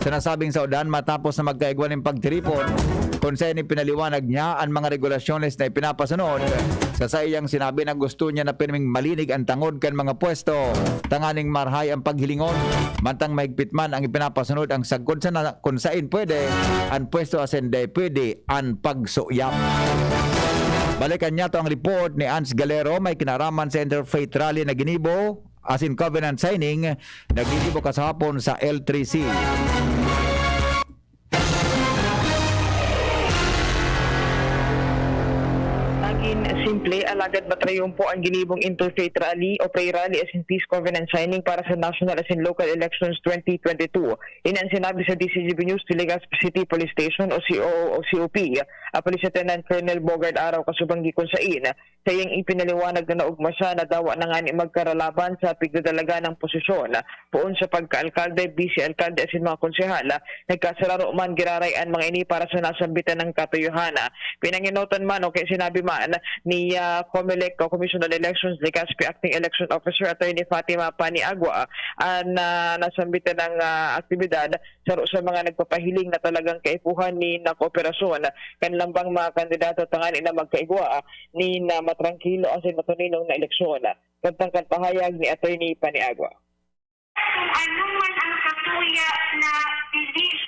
sa nasabing saodan matapos na magkaigwa nin pagtiripon, kung sa ini pinaliwanag niya an mga regulasyones na ipinapasunod Sa saiyang sinabi na gusto niya na pirming malinig an tangod kan mga pwesto, tanganing marahay ang paghilingon, mantang mahigpit man ang ipinapasunod ang sagkod sana, kun sain pwede, an pwesto asin dai pwede an pagsuyap. Balikan niyato ang report ni Ans Galero, may kinaraman sa Interfaith Rally na ginibo asin covenant signing na ginibo kasahapon sa L three C. Nagin simple, alagad matrayumpo ang ginibong Interfaith Rally o Pray Rally asin Peace Covenant Signing para sa national asin local elections twenty twenty-two. Ini ang sinabi sa D C G B News, Legazpi City Police Station o C O O o C O P, ah, Police Lieutenant Colonel Bogart Araw Kasubanggi, kun sain sa iyang ipinaliwanag na naugma siya na dawa na ngani magkaralaban sa pigdadalagan ng posisyon poon sa pagka-alkalde, bise-alkalde asin mga konsehal. Nagkasararo man, giraray an mga ini para sa nasambitan na katuyohan. Pinangenotan man o kaya sinabi man ni, ah, Comelec o Commission on Elections, Legazpi Acting Election Officer Attorney Fatima Paniagua, an, ah, nasambitan na, ah, aktibidad saro sa mga nagpapahiling na talagang kaipuhan nin kooperasyon kan lambang mga kandidato tanganing magkaigwa nin, ah, matrangkilo asin matuninong na eleksyon. Kantang kan pahayag ni Attorney Paniagua. Kung ano man ang katuya na belief,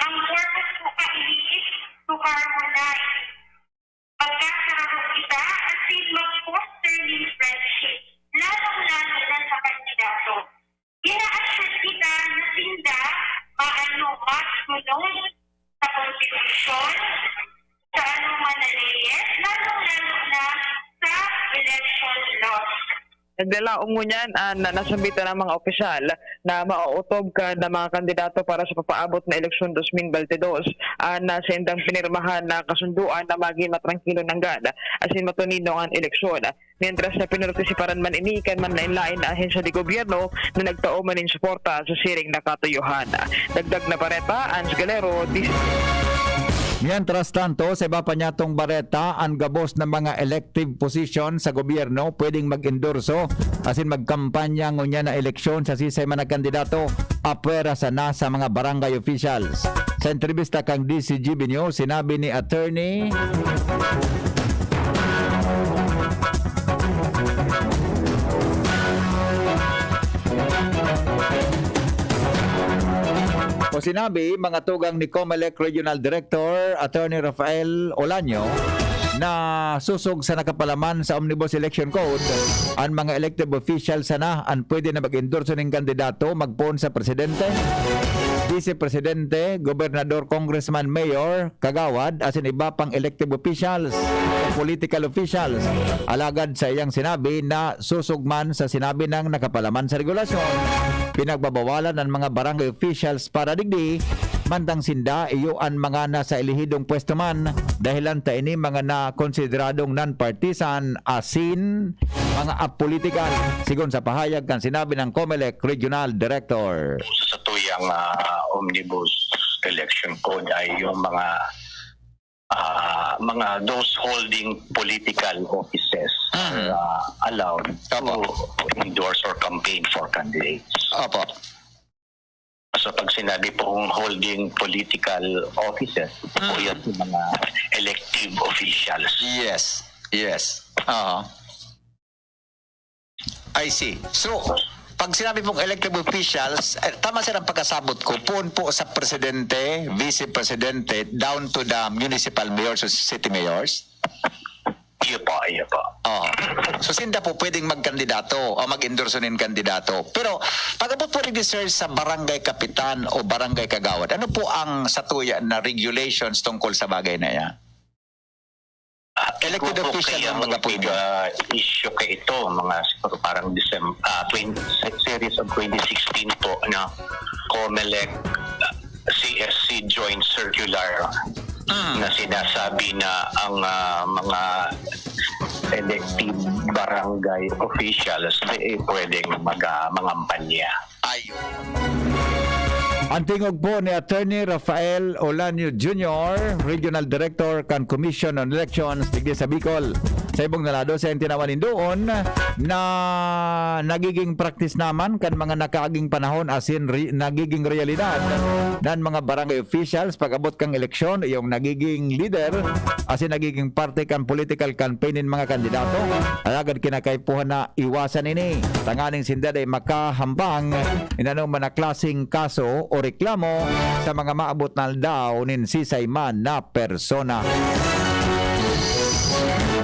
ang purpose ko kaini is to harmonize, magkasararo kita asin mag-foster nin friendship, lalong-lalo na sa kandidato. Gina-assure kita na sinda maano masunod sa konstitusyon, sa anoman na leyes, lalong-lalo na sa election laws. Naglalaom ngunyan an nasambitan na mga opisyal na maootob kan mga kandidato para sa papaabot na eleksyon dos mil bente dos an saindang pinirmahan na kasundoan na magin matrangkilo nanggad asin matuninong an eleksyon. Mientras na pinortisiparan man ini kan manlaen-laen na ahensya de gobyerno na nagtao man nin suporta sa siring na katuyohan. Dagdag na bareta, Ans Galero, D C. Mientras tanto, sa iba pa niyatong bareta, an gabos na mga elective position sa gobyerno pwedeng mag-endorso asin magkampanya ngunyan na eleksyon sa sisay man na kandidato apwera sana sa mga barangay officials. Sa entrevista kan D C G B News, sinabi ni Attorney O sinabi, mga tugang ni Comelec Regional Director Attorney Rafael Olaño, na sosog sa nakapalaman sa Omnibus Election Code, an mga elected official sana an pwede na mag-endorso nin kandidato magpoon sa presidente, vice presidente, gobernador, congressman, mayor, kagawad, asin iba pang elected officials o political officials. Alagad sa iyang sinabi na sosog man sa sinabi ng nakapalaman sa regulasyon, pinagbabawalan ang mga barangay officials para digdi, mantang sinda iyo an mga nasa elehidong pwesto man, dahilan ta ini mga na konsideradong non-partisan asin mga apolitikal, sigon sa pahayag kan sinabi ng Comelec Regional Director. Sa tuyang ah, omnibus election code ay yung mga ah, mga those holding political offices are ah, allowed to endorse or campaign for candidates. Opo. So pag sinabi pong holding political offices, ito po yan yung mga elective officials. Yes. Yes. Oo. I see. So, pag sinabi pong elected officials, eh, tama sir ang pagkasabot ko, poon po sa presidente, vice presidente, down to the municipal mayors o city mayors? Iyo po, iyo po. Oh. So, sinda po pwedeng magkandidato o mag-endorso nin kandidato. Pero, pag-abot po rin sir sa barangay kapitan o barangay kagawad, ano po ang satuya na regulations tungkol sa bagay na yan? Ah, Elected siguro official kaya ang mag-appoint. Big, ah, issue kay ito, mga siguro parang December, ah, twenty, series of twenty sixteen po na Comelec ah, C S C Joint Circular Mm. na sinasabi na ang ah, mga elected barangay officials eh, pwedeng mag, ah, mangampanya. Ayun. Ang tingog po ni Attorney Rafael Olanio Junior, Regional Director kan Commission on Elections digdi sa Bicol. Sa ibong na lado, sa tinawan nin doon na nagiging practice naman kan mga nakaaging panahon asin re-, nagiging realidad nan mga barangay officials pag-abot kan eleksyon, iyong nagiging lider asin nagiging parte kan political campaign nin mga kandidato. Alagad kinakaipuhan na iwasan ini, tanganing sinda dai makahambang nin anoman na klaseng kaso o reklamo sa mga maabot na aldaw nin sisay man na persona.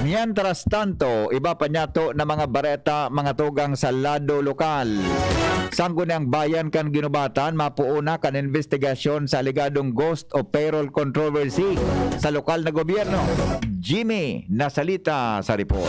Mientras tanto, iba pa niyato na mga bareta, mga tugang sa lado lokal. Sangguniang Bayan kan Guinobatan, mapoon na kan investigasyon sa alegadong ghost o payroll controversy sa lokal na gobyerno. Jimmy Nasalita sa report.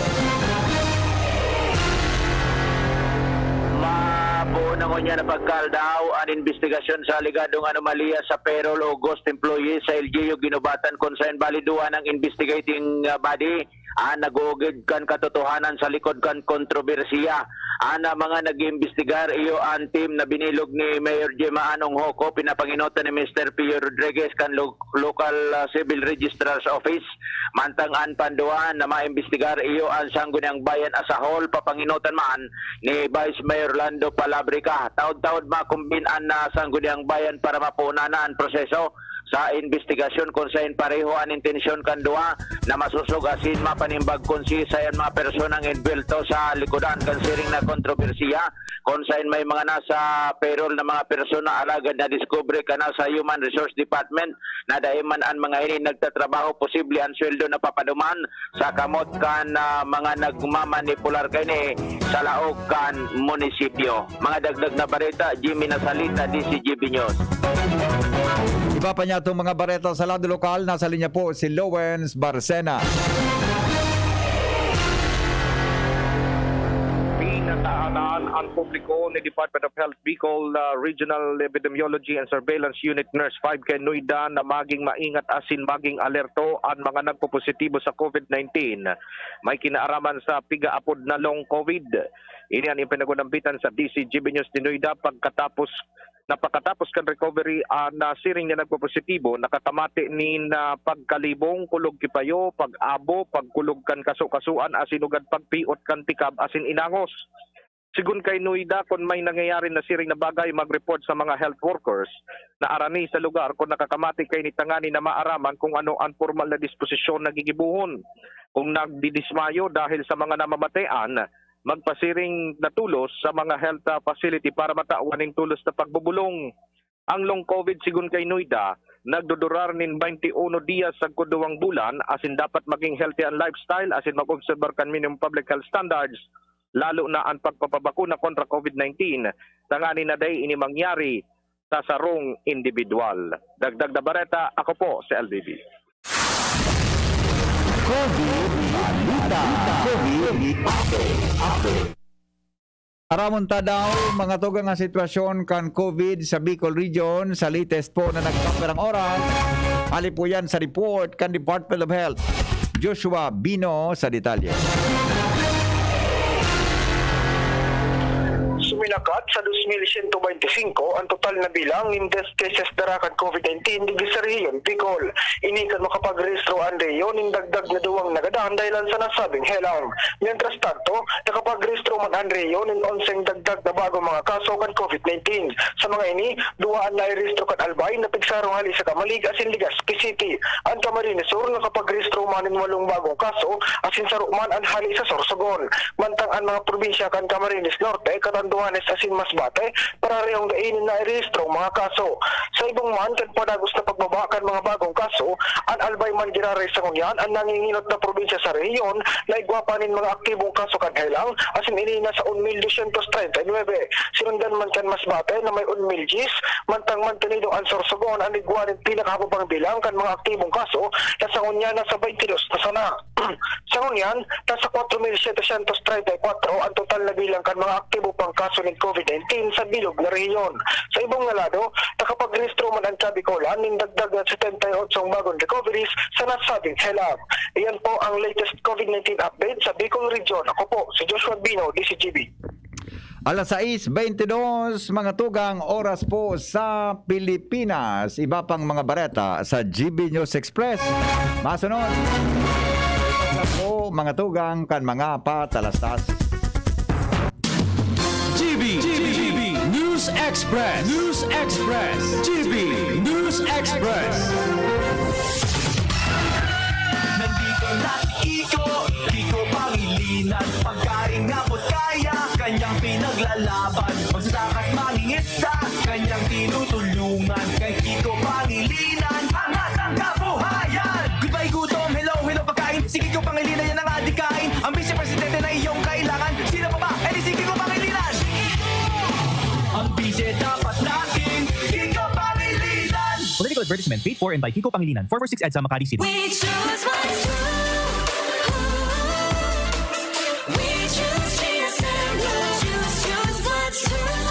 Mapoon na ngunyan na pagkaaldaw an investigasyon sa alegadong anomalya sa payroll o ghost employees sa L G U Guinobatan, kun saen bali duwa nang investigating, ah, body an nag-uugid kan katotohanan sa likod kan kontrobersiya. An, ah, mga nag-iimbestigar iyo an team na binilog ni Mayor Gemma Anong Hoco, pinapangenotan ni Mister Pio Rodriguez kan lo-, local, ah, civil registrar's office. Mantang an panduwa na maimbestigar iyo an Sangguniang Bayan as a whole, papangenotan man ni Vice Mayor Lando Palabrica. Taod-taod makumbin an, ah, Sangguniang Bayan para mapunan na an proseso sa imbestigasyon kun saen pareho an intensyon kan duwa na masosog asin mapanimbag kun sisay an mga personang envuelto sa likodan kan siring na kontrobersiya, kun saen may mga nasa payroll na mga persona alagad nadiskubre kan nasa Human Resource Department na dai man an mga ini nagtatrabaho, posible an sweldo na papaduman sa kamot kan, ah, mga nagmamanipular kaini sa laog kan munisipyo. Mga dagdag na bareta, Jimmy Nasalita, D C G B News. Iba pa niya itong mga bareta sa lado lokal. Nasa linya po si Lowens Barcena. Pinatahanan ang publiko ni Department of Health Bicol, ah, Regional Epidemiology and Surveillance Unit Nurse five kan NOIDA na maging maingat asin maging alerto an mga nagpopositibo sa COVID nineteen. May kinaaraman sa piga-apod na long COVID. Ini an ipinagunambitan sa D C G B News ni NOIDA pagkatapos na pagkatapos kan recovery, ah, na siring na nagpopositibo, nakatamati nin, ah, pagkalibong, kulog kipayo, pag-abo, pagkulog kan kaso-kasuan, asin ugad pagpiot kan tikab asin inangos. Sigon kay NOIDA, kun may nangyayari na siring na bagay, mag-report sa mga health workers na arani sa lugar kun nakakamati kaini tanganing maaraman kung ano an pormal na disposisyon na gigibohon. Kung nagdidismayo dahil sa mga namamatean, magpasiring na tolos sa mga health, ah, facility para matawan nin tolos na pagbobolong. Ang long COVID, sigon kay NOIDA, nagdudurar nin baynte uno diyas sagkod duwang bulan, asin dapat maging healthy an lifestyle asin mag-obserbar kan minimum public health standards, lalo na an pagpapabakuna kontra COVID nineteen, tanganing na dai ini mangyari sa sarong indibidwal. Dagdag na bareta, ako po si L B B. COVID Balita. COVID Update. Update. Aramon ta daw, mga tugang, ang sitwasyon kan COVID sa Bicol Region sa latest po na nagpaparang oras. Hali po yan sa report kan Department of Health. Joshua Bino sa detalye. Suminakat sa dos mil sento baynte singko an total na bilang nin death cases dara kan COVID nineteen digdi sa rehiyon Bicol. Ini kan makapagrehistro an rehiyon nin dagdag na duwang nagadan dahilan sa nasabing helang. Mientras tanto, nakapagrehistro man an rehiyon nin onseng dagdag na bagong mga kaso kan COVID nineteen. Sa mga ini, duwa an nairehistro kan Albay na pigsarong hali sa Camalig asin Legazpi City. An Camarines Sur nakapagrehistro man nin walong bagong kaso asin saro man an hali sa Sorsogon. Mantang an mga probinsya kan Camarines Norte, Catanduanes asin Masbate, pararehong dai nin nairehistro ang mga kaso. Sa ibong man, kan padagos na pagbaba kan mga bagong kaso, an Albay man giraray sa ngunyan an nanginginot na probinsya sa rehiyon na igwa pa nin mga aktibong kaso kan helang, asin ini nasa un mil dosyentos treinta y nuebe. Sinundan man kan Masbate na may un mil diyes, mantang mantenido an Sorsogon an igwa nin pinakahababang bilang kan mga aktibong kaso na sa ngunyan nasa baynte dos na sana. Sa ngunyan, nasa kwatro mil setecientos treinta y kwatro ang total na bilang kan mga aktibo pang kaso nin COVID nineteen sa bilog na rehiyon. Sa ibong na lado, nakapagrehistro man an Kabicolan nin dagdag na setenta y otsong bagong recoveries sa nasabing helang. Iyan po ang latest COVID nineteen update sa Bicol Region. Ako po si Joshua Bino, D C G B. Alas sais baynte dos, mga tugang, oras po sa Pilipinas. Iba pang mga bareta sa G B News Express. Masunod. Ako, mga tugang kan mga patalastas. G B, G B, News Express, News Express, G B, News Express. Nandito na si Kiko, Kiko Pangilinan. Pagkain nga po't kaya, kanyang pinaglalaban. Magsasaka't mangingista, kanyang tinutulungan. Kay Kiko Pangilinan, angat ang kabuhayan. Goodbye gutom, hello, hello pagkain. Si Kiko Pangilinan yan ang adikain. Ang vice presidente na iyong kailangan. Sino pa ba? Eh di si Kiko Pangilinan. Ang vice dapat natin, Kiko Pangilinan. Political advertisement paid for and by Kiko Pangilinan, four four six EDSA, Makati City. We choose what's true. We choose G S M Blue. Choose, choose what's true.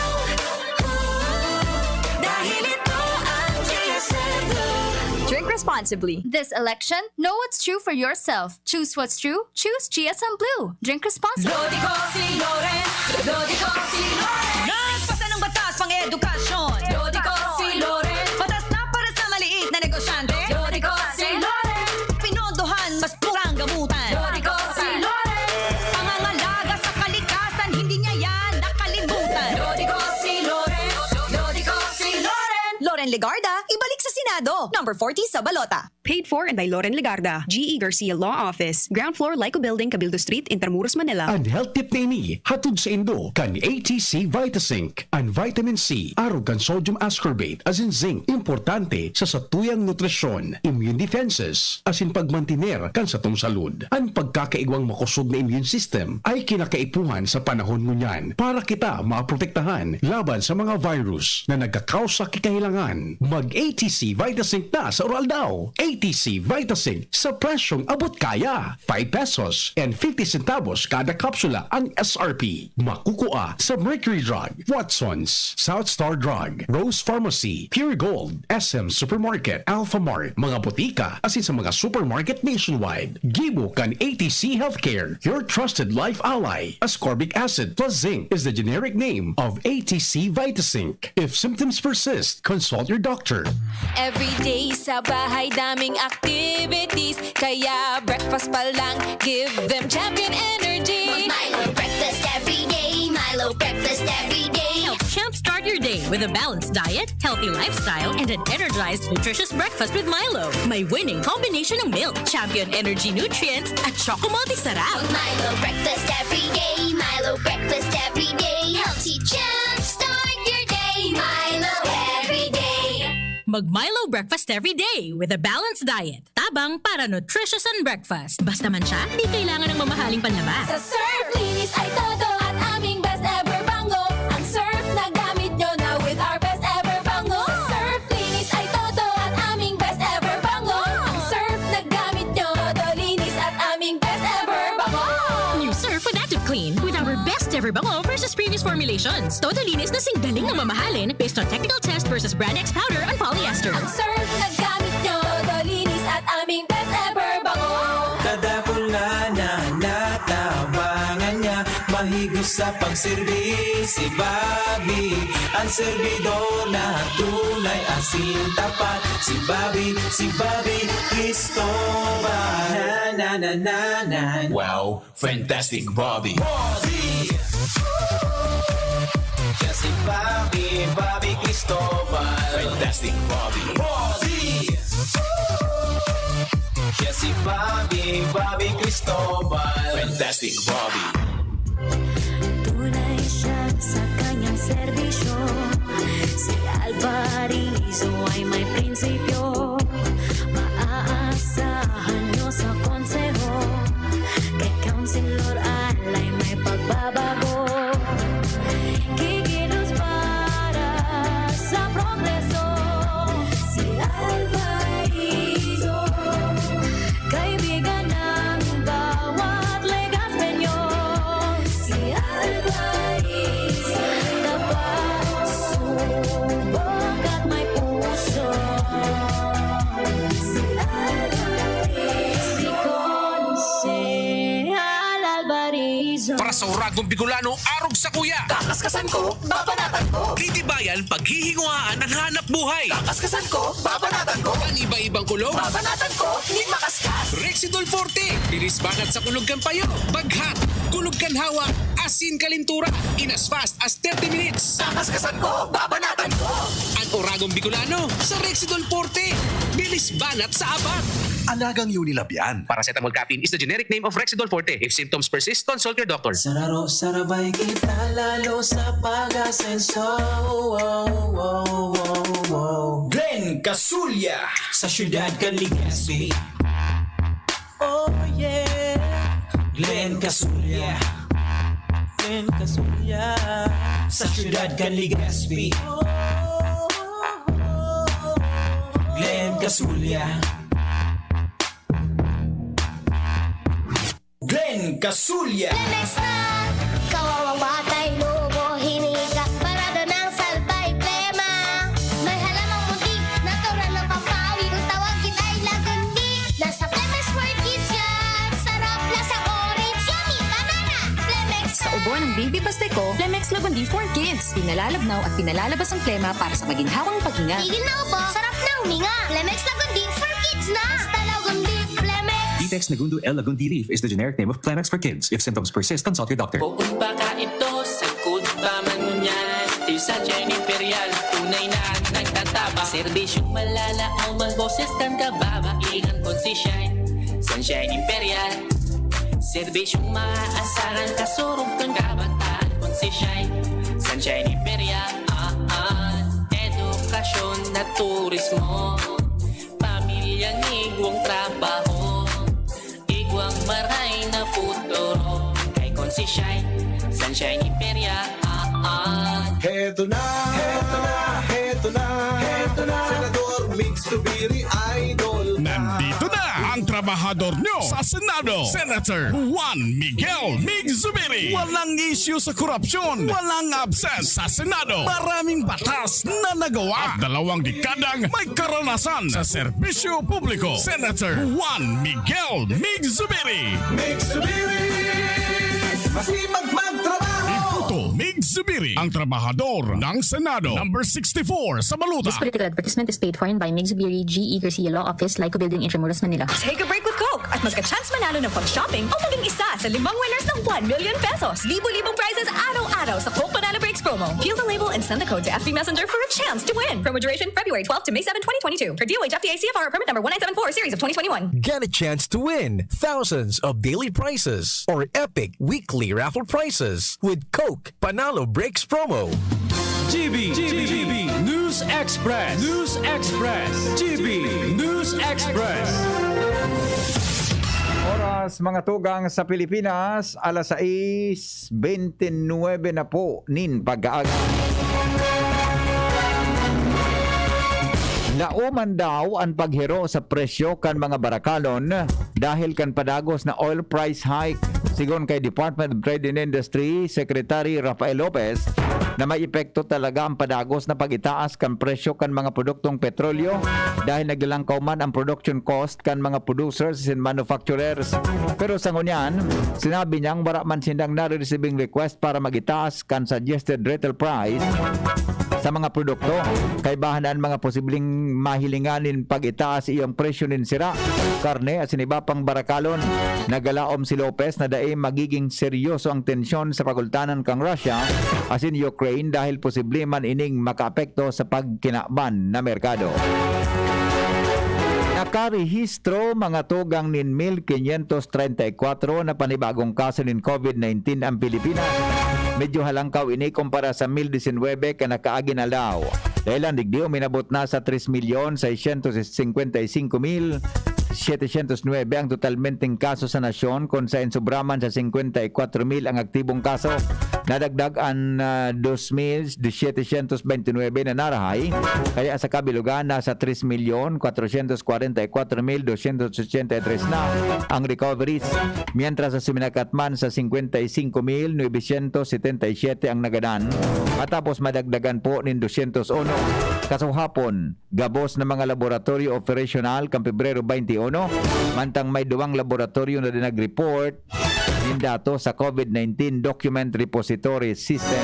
Dahil ito ang G S M Blue. Drink responsibly. This election, know what's true for yourself. Choose what's true. Choose G S M Blue. Drink responsibly. Lodi ko si Loren. Lodi ko si Loren. Nagpasa ng batas pang edukasyon. Lodi ko si Loren. Batas na para sa maliit na negosyante. Lodi ko si Loren. Pinondohan, mas murang gamutan. Lodi ko si Loren. Pangangalaga sa kalikasan, hindi niya yan nakalimutan. Lodi ko si Loren. Lodi ko si Loren. Loren Legarda, ibalik sa Senado. Number forty sa balota. Paid for and by Loren Legarda, G E Garcia Law Office, ground floor, Lyco Building, Cabildo Street, Intramuros, Manila. An health tip na ini, hatod saindo kan A T C Vitasync. An vitamin C, arog kan sodium ascorbate, asin zinc, importante sa satuyang nutrisyon, immune defenses, asin pagmantiner kan satong salud. An pagkakaigwang makosog na immune system ay kinakaipuhan sa panahon ngunyan para kita maprotektahan laban sa mga virus na nagkakausa ki kahilangan. Mag A T C Vitasync na sa uraldaw. A T C Vitasync sa presyong abot kaya. Five pesos and fifty centavos kada kapsula ang S R P. Makukua sa Mercury Drug, Watson's, South Star Drug, Rose Pharmacy, Pure Gold, S M Supermarket, Alpha Mart, mga botika, asin sa mga supermarket nationwide. Gibo kan A T C Healthcare, your trusted life ally. Ascorbic acid plus zinc is the generic name of A T C Vitasync. If symptoms persist, consult your doctor. Everyday sa bahay, daming activities. Kaya breakfast pa lang, give them Champion Energy. Milo breakfast every day. Milo breakfast every day. Help jumpstart your day with a balanced diet, healthy lifestyle, and an energized, nutritious breakfast with Milo. May winning combination ng milk, Champion Energy Nutrients, at Choco Multi Sarap. Milo breakfast every day. Milo breakfast every day. Healthy jumpstart your day. Milo every day. Mag Milo breakfast every day with a balanced diet. Tabang para nutritious and breakfast. Basta man siya, di kailangan ng mamahaling panlaba. Sa Surf, linis ay todo at aming best ever bango. Ang Surf na gamit nyo na with our best ever bango. Sa Surf, linis ay todo at aming best ever bango. Ang Surf na gamit nyo, todo linis at aming best ever bango. New Surf with Active Clean with our best ever bango versus previous formulations. Todo linis na sing galing ng mamahalin based on technical test versus Brand X powder and polyester. Ang Surf na gamit nyo, todo linis at aming best ever bango. Kadakul na na natabangan niya, mahigos sa pagserbi si Bobby. Ang serbidor na tunay, asin tapat, si Bobby, si Bobby Cristobal. Na, na, na, na, na. Wow, Fantastic Bobby. Bobby! Siya si Bobby, Bobby Cristobal. Fantastic Bobby. Bobby! Siya si Bobby, Bobby Cristobal. Fantastic Bobby. Tunay siya sa kanyang serbisyo. Si Alvarizo ay may prinsipyo. Maaasahan nyo sa konseho. Kay Councilor Al ay may pagbabago. Kikilos para sa progreso. Si Alvarizo, kaibigan ng bawat Legazpeño. Si Alvarizo, tapat, subok at may puso. Si Alvarizo, si Konsehal Alvarizo. Para sa Uragong Bicolano, arog sa kuya. Kakaskasan ko, babanatan ko. Titibayan, paghihinguhaan ang hanap buhay. Kakasakasan ko, babanatan ko. An iba-ibang kulog. Babanatan ko, nin makaskas. Rexidol Forte, bilis banat sa kulog kan payo. Baghat, kulog kan hawak, asin kalintura. In as fast as thirty minutes. Kakasakasan ko, babanatan ko. An Oragon Bicolano, sa Rexidol Forte, bilis banat sa abat. Alagang Unilab yan. Paracetamol caffeine is the generic name of Rexidol Forte. If symptoms persist, consult your doctor. Sararo, sarabay kita lalo sa pag-asenso. Wow, wow, wow, wow. Glenn Casulya. Sa siyudad kan Legazpi. Oh yeah. Glenn Casulya. Glenn Casulya. Sa siyudad kan Legazpi. Oh, oh, oh, oh. Glenn Casulya. Glenn Casulya. Lemex na! Kawawang batay, lubo, hinika, parada ng salbay, plema. May halamang munti, natural na pampawi. Kung tawagin ay lagundi, nasa Lemex World Kids yan. Sarap, lasang orange, yummy, banana. Lemex Sa ubo ng baby basta ko, Lemex Lagundi for Kids. Pinalalabnaw at pinalalabas ang plema para sa maginhawang paghinga. Tigil na ubo, sarap na huminga. Lemex Lagundi for Kids na! Basta Lagundi, Lemex! Vitex Nagundo L Lagundi Leaf is the generic name of Plemex for Kids. If symptoms persist, consult your doctor. Bukod pa ka ito, sagkod pa man ngunyan. Still Sunshine Imperial, tunay na nagtataba. Serbisyong malalaom ang boses kan kababaihan kon si Shine. Sunshine Imperial, serbisyong maaasaran, kasurog kan kabataan kon si Shine. Sunshine Imperial, ah, ah. Edukasyon na turismo, pamilyang igwang trabaho, igwang maray na futuro. Kay kon si Shine, Sunshine Imperia, ah, ah. Heto na, heto na, heto na, heto na. Senador Mig Zubiri, idol na. Nandito na ang trabahador nyo sa Senado, Senator Juan Miguel Mig Zubiri. Walang isyu sa korupsyon, walang absent sa Senado. Maraming batas na nagawa at dalawang dekadang may karanasan sa serbisyo publiko. Senator Juan Miguel Mig Zubiri. Mig Zubiri, masipag magtrabaho. Iputo Mig Zubiri, ang trabahador ng Senado. Number sixty-four sa baluta. This political advertisement is paid for in by Mig Zubiri, G E Garcia Law Office, Lyco Building, Intramuros, Manila. Take a break with Coke at magka-chance manalo ng pag-shopping o maging isa sa limang winners ng one million pesos. Libo-libong prizes araw-araw sa Coke Panalo Breaks promo. Peel the label and send the code to F B Messenger for a chance to win. Promo duration February twelfth to May seven, twenty twenty-two. Per D O H F T A C F R permit number one nine seven four series of twenty twenty-one. Get a chance to win thousands of daily prizes or epic weekly raffle prizes with Coke Panalo Breaks promo. G B, G B, News Express, News Express, G B News Express. Oras, mga tugang, sa Pilipinas, alas sais bente nuebe na po nin pagkaaga. Laoman daw an paghiro sa presyo kan mga barakalon dahil kan padagos na oil price hike. Sigon kay Department of Trade and Industry Secretary Rafael Lopez, na may epekto talaga ang padagos na pag-itaas kan presyo kan mga produktong petrolyo dahil naglalangkaw man ang production cost kan mga producers and manufacturers. Pero sa ngunyan, sinabi niyang wara man sindang nareresibing request para mag-itaas kan suggested retail price sa mga produkto. Kaibahan na an mga posibleng mahilingan nin pag-itaas iyo ang presyo nin sira, karne asin iba pang barakalon. Nagalaom si Lopez na dai magiging seryoso ang tensyon sa pagultanan kan Russia asin Ukraine dahil posible man ining makaapekto sa pagkinaban na merkado. Nakarehistro, mga tugang, nin mil quinientos treinta y cuatro na panibagong kaso nin COVID nineteen ang Pilipinas. Medyo halangkaw ini kumpara sa mil disinwebe kan nakaaging aldaw. Dahil an digdi uminabot na sa tres milyon seiscientos cincuenta y cinco mil setecientos nuebe ang totalmenteng kaso sa nasyon, kun saen sobra man sa cincuenta y cuatro mil ang aktibong kaso. Nadagdag an, ah, dos mil setecientos veintinuebe na narahay, kaya sa kabilugan, nasa tres milyon cuatrocientos cuarenta y cuatro mil doscientos ochenta y tres na ang recoveries, mientras na suminakat man sa cincuenta y cinco mil novecientos setenta y siete ang nagadan, matapos madagdagan po nin doscientos uno. Kasuhapon, gabos na mga laboratorio operasyonal kan Pebrero twenty-one, mantang may duwang laboratorio na din nag-report nin datos sa COVID nineteen Document Repository System.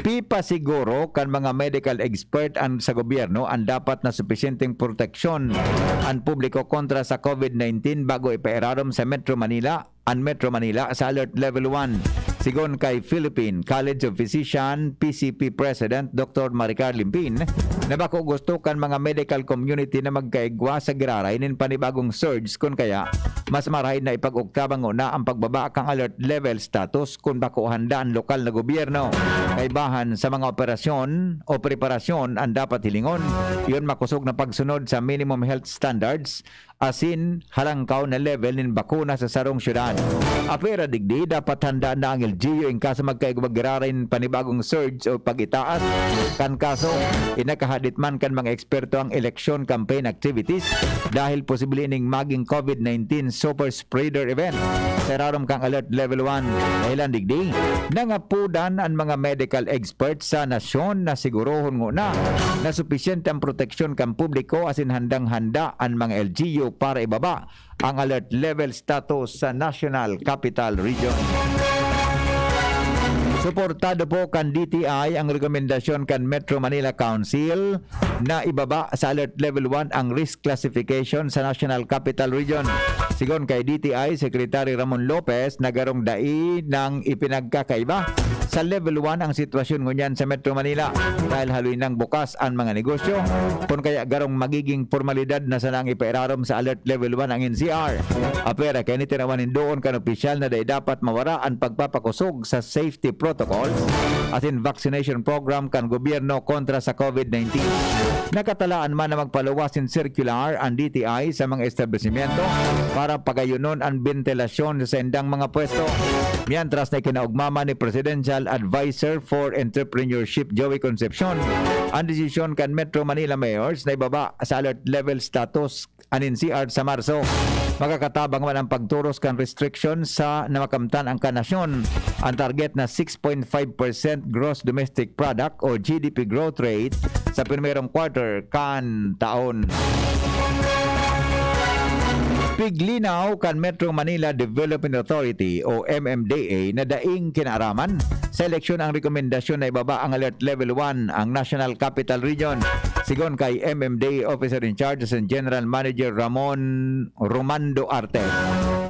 Pipasiguro kan mga medical expert an, sa gobyerno an dapat na supisyenteng proteksyon an publiko kontra sa COVID nineteen bago ipairarom sa Metro Manila, an Metro Manila sa Alert Level one. Sigon kay Philippine College of Physician, P C P President Doctor Maricar Limpin, na bako gusto kan mga medical community na magkaigwa sa giraray nin panibagong surge, kun kaya mas marahay na ipag-ugtabang nguna ang pagbaba kan alert level status kun bako handa an lokal na gobyerno. Kaibahan sa mga operasyon o preparasyon an dapat hilingon, iyon makosog na pagsunod sa minimum health standards asin halangkaw na level nin bakuna sa sarong syudad. Apwera digdi, dapat handa na ang L G U in kaso magkaigwa giraray nin panibagong surge o pag-itaas kan kaso. Inakahadit man kan mga eksperto ang election campaign activities dahil posible ining maging COVID nineteen super spreader event sa irarom kan Alert Level one. Dahilan digdi, nangapodan an mga medical experts sa nasyon na sigurohon nguna na supisyente ang proteksyon kan publiko asin handang-handa an mga L G U para ibaba ang alert level status sa National Capital Region. Suportado po kan D T I ang rekomendasyon kan Metro Manila Council na ibaba sa Alert Level one ang risk classification sa National Capital Region. Sigon kay D T I Secretary Ramon Lopez, na garong dai nang ipinagkakaiba. Sa Level one ang sitwasyon ngunyan sa Metro Manila dahil haloy nang bukas an mga negosyo, kun kaya garong magiging pormalidad na sana ang ipairarom sa Alert Level one ang N C R. Apwera kaya ni tinawan nin doon kan opisyal na dai dapat mawara an pagpapakosog sa safety protocols asin vaccination program kan gobyerno kontra sa COVID nineteen. Nakatalaan man na magpaluwas nin circular an D T I sa mga establisimyento para pagayonon an bentilasyon sa saindang mga pwesto. Mientras na ikinaugma man ni Presidential Adviser for Entrepreneurship Joey Concepcion an desisyon kan Metro Manila Mayors na ibaba sa alert level status an N C R sa Marso. Makakatabang man ang pagturos kan restriction sa namakamtan ang kanasyon. Ang target na six point five percent gross domestic product o G D P growth rate sa primerong quarter kan taon. Piglinaw kan Metro Manila Development Authority o M M D A na daing kinaaraman sa eleksyon ang rekomendasyon na ibaba ang Alert Level one ang National Capital Region. Sigon kay M M D A Officer in Charge asin General Manager Ramon Romando Arte,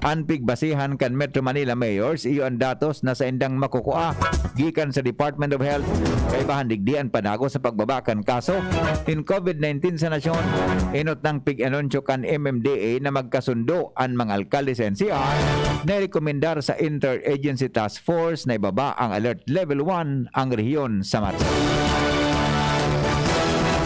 an pigbasihan kan Metro Manila Mayors iyo an datos na saindang makukua gikan sa Department of Health. Kaibahan digdi an panago sa pagbaba kan kaso nin COVID nineteen sa nasyon. Inot nang pig-anunsyo kan M M D A na magkasundo an mga alkalde sa N C R na rekomendar sa Interagency Task Force na ibaba ang Alert Level one ang rehiyon sa Marso.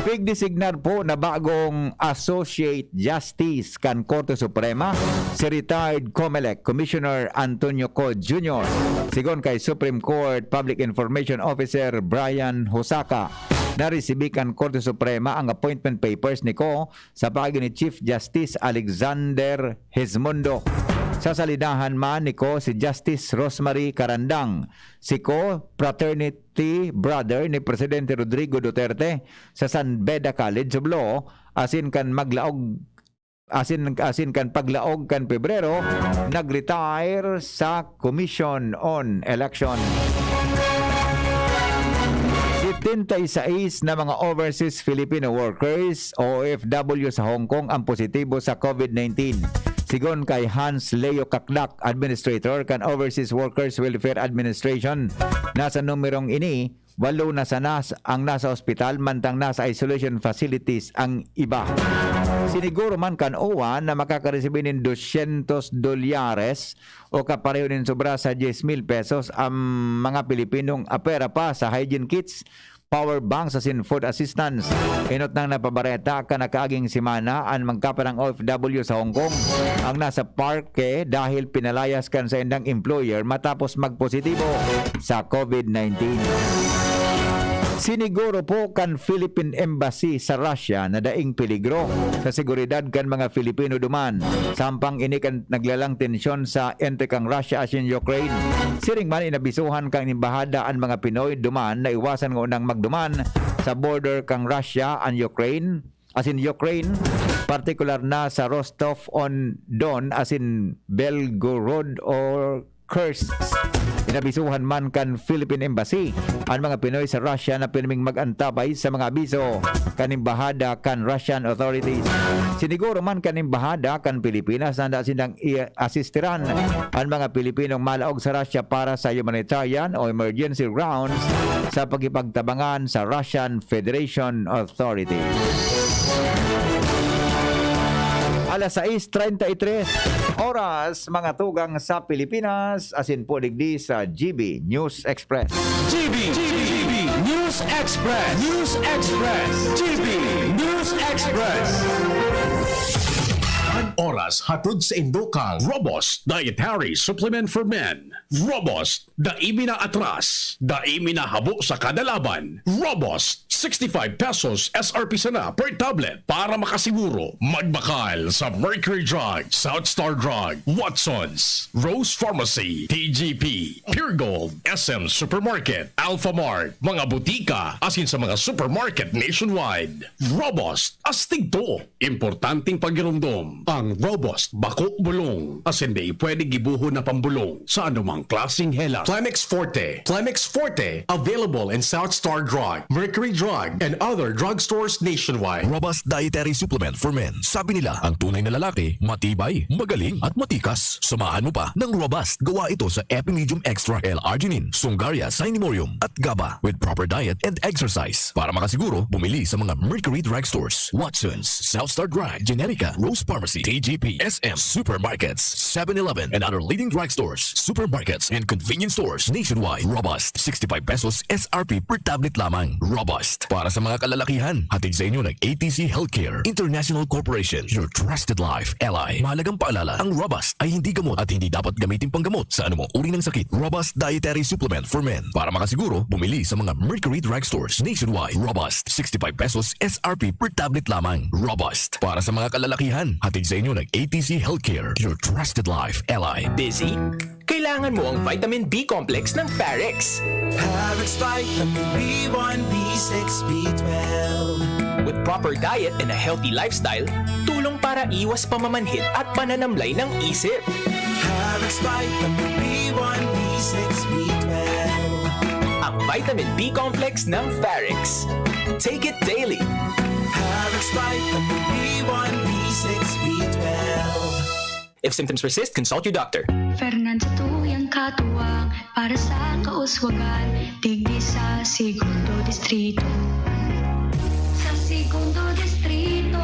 Pigdesignar po na bagong Associate Justice kan Korte Suprema si retired Comelec Commissioner Antonio Co Junior. Sigon kay Supreme Court Public Information Officer Brian Hosaka, naresibi kan Korte Suprema ang appointment papers ni Co sa paagi ni Chief Justice Alexander Hizmundo. Sa salidahan man ni Co si Justice Rosemary Carandang. Si Co, fraternity brother ni Presidente Rodrigo Duterte sa San Beda College of Law, asin kan maglaog asin, asin kan paglaog kan Pebrero, nag-retire sa Commission on Election. Setenta y seis na mga overseas Filipino workers o O F W sa Hong Kong ang positibo sa COVID nineteen. Sigon kay Hans Leo Cacdac, Administrator kan Overseas Workers Welfare Administration, nasa numerong ini, walo na sana ang nasa ospital, mantang nasa isolation facilities ang iba. Siniguro man kan O W A na makakaresibi nin dosyentos dolyares o kapareho nin sobra sa dyes mil pesos ang mga Pilipinong apwera pa sa hygiene kits, power banks asin food assistance. Enot nang napabareta kan nakaaging semana an magkaparang O F W sa Hong Kong ang nasa parke dahil pinalayas kan saindang employer matapos magpositibo sa COVID nineteen. Siniguro po kan Philippine Embassy sa Russia na daing peligro sa seguridad kan mga Filipino duman, sampang ini kan naglalang tensyon sa entre kan Russia asin Ukraine. Siring man, inabisuhan kan embahada an mga Pinoy duman na iwasan ngunang magduman sa border kan Russia an Ukraine, asin Ukraine, partikular na sa Rostov-on-Don asin Belgorod or Kursk. Inabisuhan man kan Philippine Embassy an mga Pinoy sa Russia na pirming mag-antabay sa mga abiso kan embahada kan Russian authorities. Siniguro man kan embahada kan Pilipinas na handa sindang i-asistiran an mga Pilipinong malaog sa Russia para sa humanitarian o emergency grounds sa pakipagtabangan sa Russian Federation authorities. Alas sais treinta y tres oras, mga tugang sa Pilipinas, asin po digdi sa G B News Express. G B, G B, G B News Express, News Express, G B News Express. An oras hatod sa indo kan Robust Dietary Supplement for Men. Robust, dai mi na atras, dai mi na habo sa kada laban. Robust, sixty-five pesos S R P sana per tablet. Para makasiguro, magbakal sa Mercury Drug, South Star Drug, Watsons, Rose Pharmacy, T G P, Pure Gold, S M Supermarket, Alpha Mart, mga butika, asin sa mga supermarket nationwide. Robust, astig to! Importanteng pagiromdom, ang Robust bako bulong, asin dai pwede gibohon na pambolong sa anumang klaseng hela. Plemex Forte. Plemex Forte, available in South Star Drug, Mercury Drug, and other drugstores nationwide. Robust Dietary Supplement for Men. Sabi nila, ang tunay na lalaki, matibay, magaling, at matikas. Samahan mo pa ng Robust. Gawa ito sa Epimedium Extra, L-arginine, Sungaria, Cinemorium, at GABA. With proper diet and exercise. Para makasiguro, bumili sa mga Mercury Drugstores, Watsons, South Star Drug, Generica, Rose Pharmacy, T G P, S M, supermarkets, seven eleven, and other leading drugstores, supermarkets, and convenience stores nationwide. Robust, sixty-five pesos S R P per tablet lamang. Robust. Para sa mga kalalakihan, hatid sa inyo ng A T C Healthcare International Corporation, your trusted life ally. Mahalagang paalala, ang Robust ay hindi gamot at hindi dapat gamitin panggamot sa anumang uri ng sakit. Robust Dietary Supplement for Men. Para makasiguro, bumili sa mga Mercury Drugstores nationwide. Robust, sixty-five pesos S R P per tablet lamang. Robust. Para sa mga kalalakihan, hatid sa inyo ng A T C Healthcare, your trusted life ally. Busy? Kailangan mo ang vitamin B complex ng Farex. Parex Vitamin B one, B six, B twelve. With proper diet and a healthy lifestyle, tulong para iwas pamamanhid at pananamlay ng isip. Parex Vitamin B one, B six, B twelve. Ang vitamin B complex ng Farex. Take it daily. Parex Vitamin B one, B six, B twelve. If symptoms persist, consult your doctor. Fernand sa tuyang katuwang para sa kauswagan, digdi sa Segundo Distrito. Sa Segundo Distrito,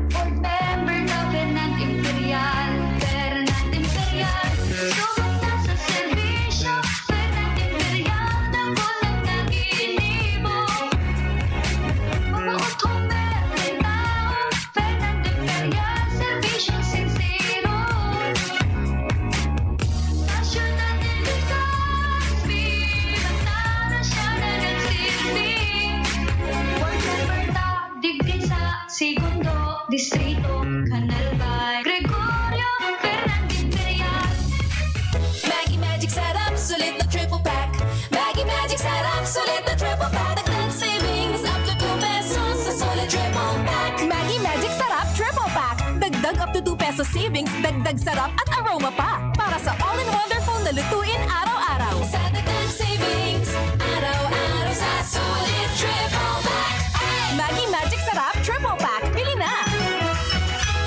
board member na Fernand Imperial. Fernand Imperial, sumak na sa serbisyo. Fernand Imperial, na kulang na ginibo. Mabuot humel ng tao. Fernando Imperial, serbisyong sinsero. Nasyonal de Ligas, bilang na nasyonal nagsilbi. Board member ta, digdi sa Segundo Distrito, Canal by Gregorio Fernando Imperial. Maggi Magic Sarap, sulit na triple pack. Maggi Magic Sarap, sulit na triple pack. Dagdag savings up to two pesos sa sulit triple pack. Maggi Magic Sarap Triple Pack. Dagdag up to two pesos savings, dagdag sarap at aroma pa. Para sa all-in-wonderful na lutuin araw-araw. Sa dagdag savings, araw-araw sa sulit triple pack. Ay! Maggi Magic Sarap Triple Pack. Bili na!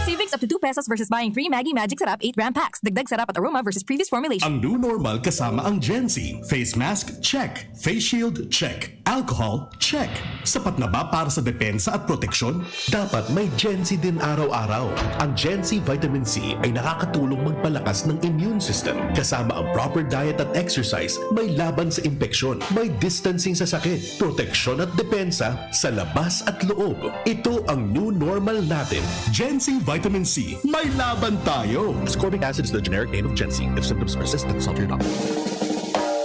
Savings up to two pesos versus buying three Maggi Magic Sarap eight gram packs. Dagdag sarap at aroma versus previous formulation. Ang new normal kasama ang Gen Z. Face mask, check. Face shield, check. Alcohol, check. Sapat na ba para sa depensa at proteksyon? Dapat may Gen Z din araw-araw. Ang Gen Z Vitamin C ay nakakatulong magpalakas ng immune system. Kasama ang proper diet at exercise, may laban sa impeksyon, may distancing sa sakit, proteksyon at depensa sa labas at loob. Ito ang new normal natin. Gen Z Vitamin C, may laban tayo! Ascorbic acid is the generic name of Gen Z. If symptoms persist, consult your doctor.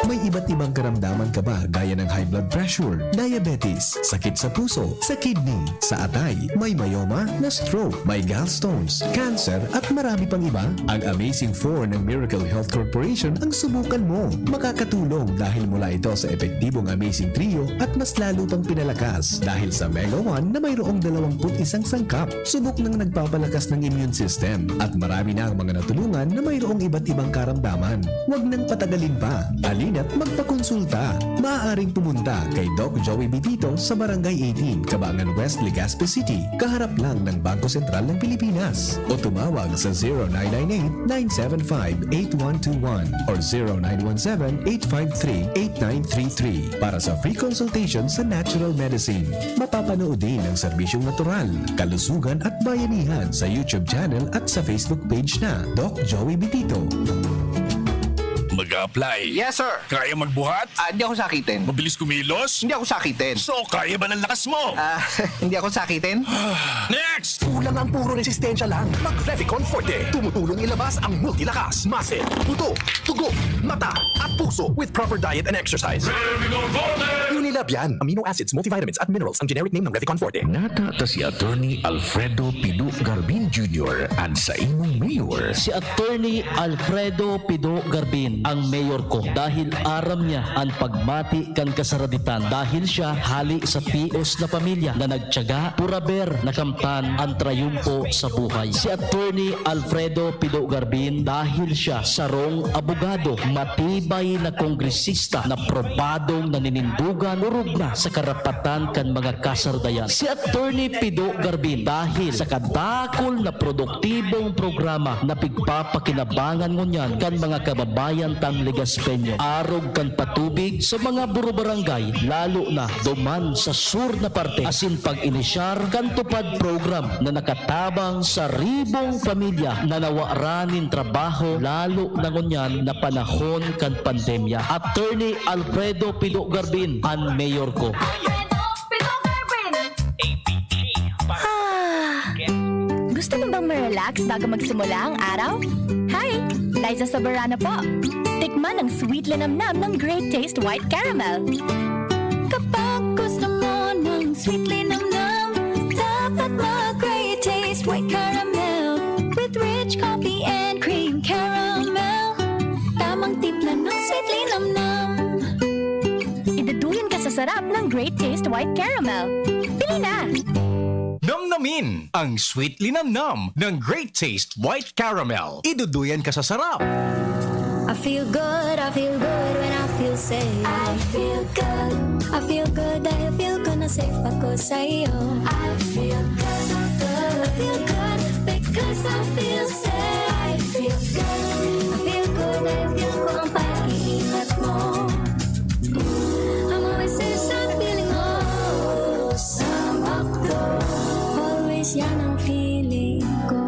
May iba't ibang karamdaman ka ba, gaya ng high blood pressure, diabetes, sakit sa puso, sa kidney, sa atay, may myoma, na stroke, may gallstones, cancer, at marami pang iba? Ang Amazing four ng Miracle Health Corporation ang subukan mo. Makakatulong dahil mula ito sa epektibong Amazing Trio at mas lalo pang pinalakas dahil sa Mega one na mayroong dalawang put isang sangkap. Subok nang nagpapalakas ng immune system at marami na ang mga natulungan na mayroong iba't ibang karamdaman. Huwag nang patagalin pa. Halina't magpakonsulta. Maaaring pumunta kay Doc Joey Bitito sa Barangay eighteen, Cabangan West, Legazpi City, kaharap lang ng Bangko Sentral ng Pilipinas. O tumawag sa zero nine nine eight, nine seven five, eight one two one or zero nine one seven, eight five three, eight nine three three para sa free consultation sa natural medicine. Mapapanood din ang serbisyong natural, kalusugan at bayanihan sa YouTube channel at sa Facebook page na Doc Joey Bitito. Mag-a-apply. Yes, sir. Kaya magbuhat? Ah, hindi ako sakitin. Mabilis kumilos? Hindi ako sakitin. So, kaya ba ng lakas mo? Ah, hindi ako sakitin. Next! Kulang ang puro resistensya lang. Mag-Revicon Forte. Tumutulong ilabas ang multilakas, muscle, buto, dugo, mata, at puso with proper diet and exercise. Unilab yan. Amino acids, multivitamins, at minerals ang generic name ng Revicon Forte. Nata ta si Attorney Alfredo Pido Garbin Junior an saimong mayor. Si Attorney Alfredo Pido Garbin ang mayor ko dahil aram niya an pagmati kan kasaraditan dahil siya hali sa tios na pamilya na nagtiyaga, puraber, nakamtan an trayumpo sa buhay. Si Attorney Alfredo Pido Garbin dahil siya sarong abogado, matibay na kongresista na probadong naninindugan, orog na sa karapatan kan mga kasaradayan. Si Attorney Pido Garbin dahil sa kadakol na produktibong programa na pigpapakinabangan ngunyan kan mga kababayan tang Legaspeño, arog kan patubig sa mga burubarangay, lalo na duman sa sur na parte, asin pag-inisyar kan TUPAD program na nakatabang sa ribong pamilya na nawaran nin trabaho, lalo na ngunyan na panahon kan pandemya. Attorney Alfredo Pido Garbin, an mayor ko. Ah, gusto mo bang ma-relax bago magsimula ang araw? Hi! Liza Soberano po. Tikman ang sweet linamnam ng Great Taste White Caramel. Kapag gusto mo ng sweet linamnam, dapat mag Great Taste White Caramel with rich coffee and cream caramel. Tamang timpla ng sweet linamnam. Iduduyan ka sa sarap ng Great Taste White Caramel. Bili na! Namnamin ang sweet linamnam ng Great Taste White Caramel. Iduduyan ka sa sarap. I feel good, I feel good when I feel safe. I feel good. I feel good dahil feel ko na safe ako sa iyo. I feel good, so good. I feel good because I feel safe. I feel good. I feel good dahil feel ko ang pag-iingat mo. I'm always safe sa piling mo. Sa McDo. Always yan ang feeling ko.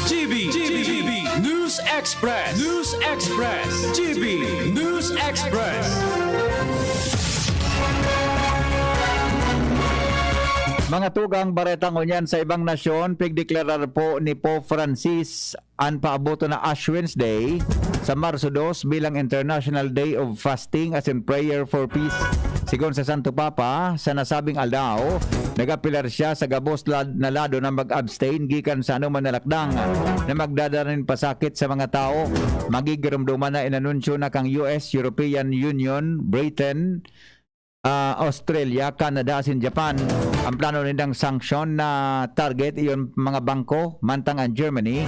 G B, G B, G B, News Express, News Express, G B, News Express. Mga tugang, bareta ngunyan sa ibang nasyon, pigdeklarar po ni Pope Francis an paaboton na Ash Wednesday sa Marso dos bilang International Day of Fasting asin Prayer for Peace. Sigon sa Santo Papa, sa nasabing aldaw, nag-apelar siya sa gabos lad- na lado na mag-abstain gikan sa anoman na lakdang na magdadara nin pasakit sa mga tawo. Magigiromdoman na inanunsyo na kan U S, European Union, Britain, ah, Australia, Canada asin Japan. Ang plano nindang sanction na target iyon mga bangko, mantang ang Germany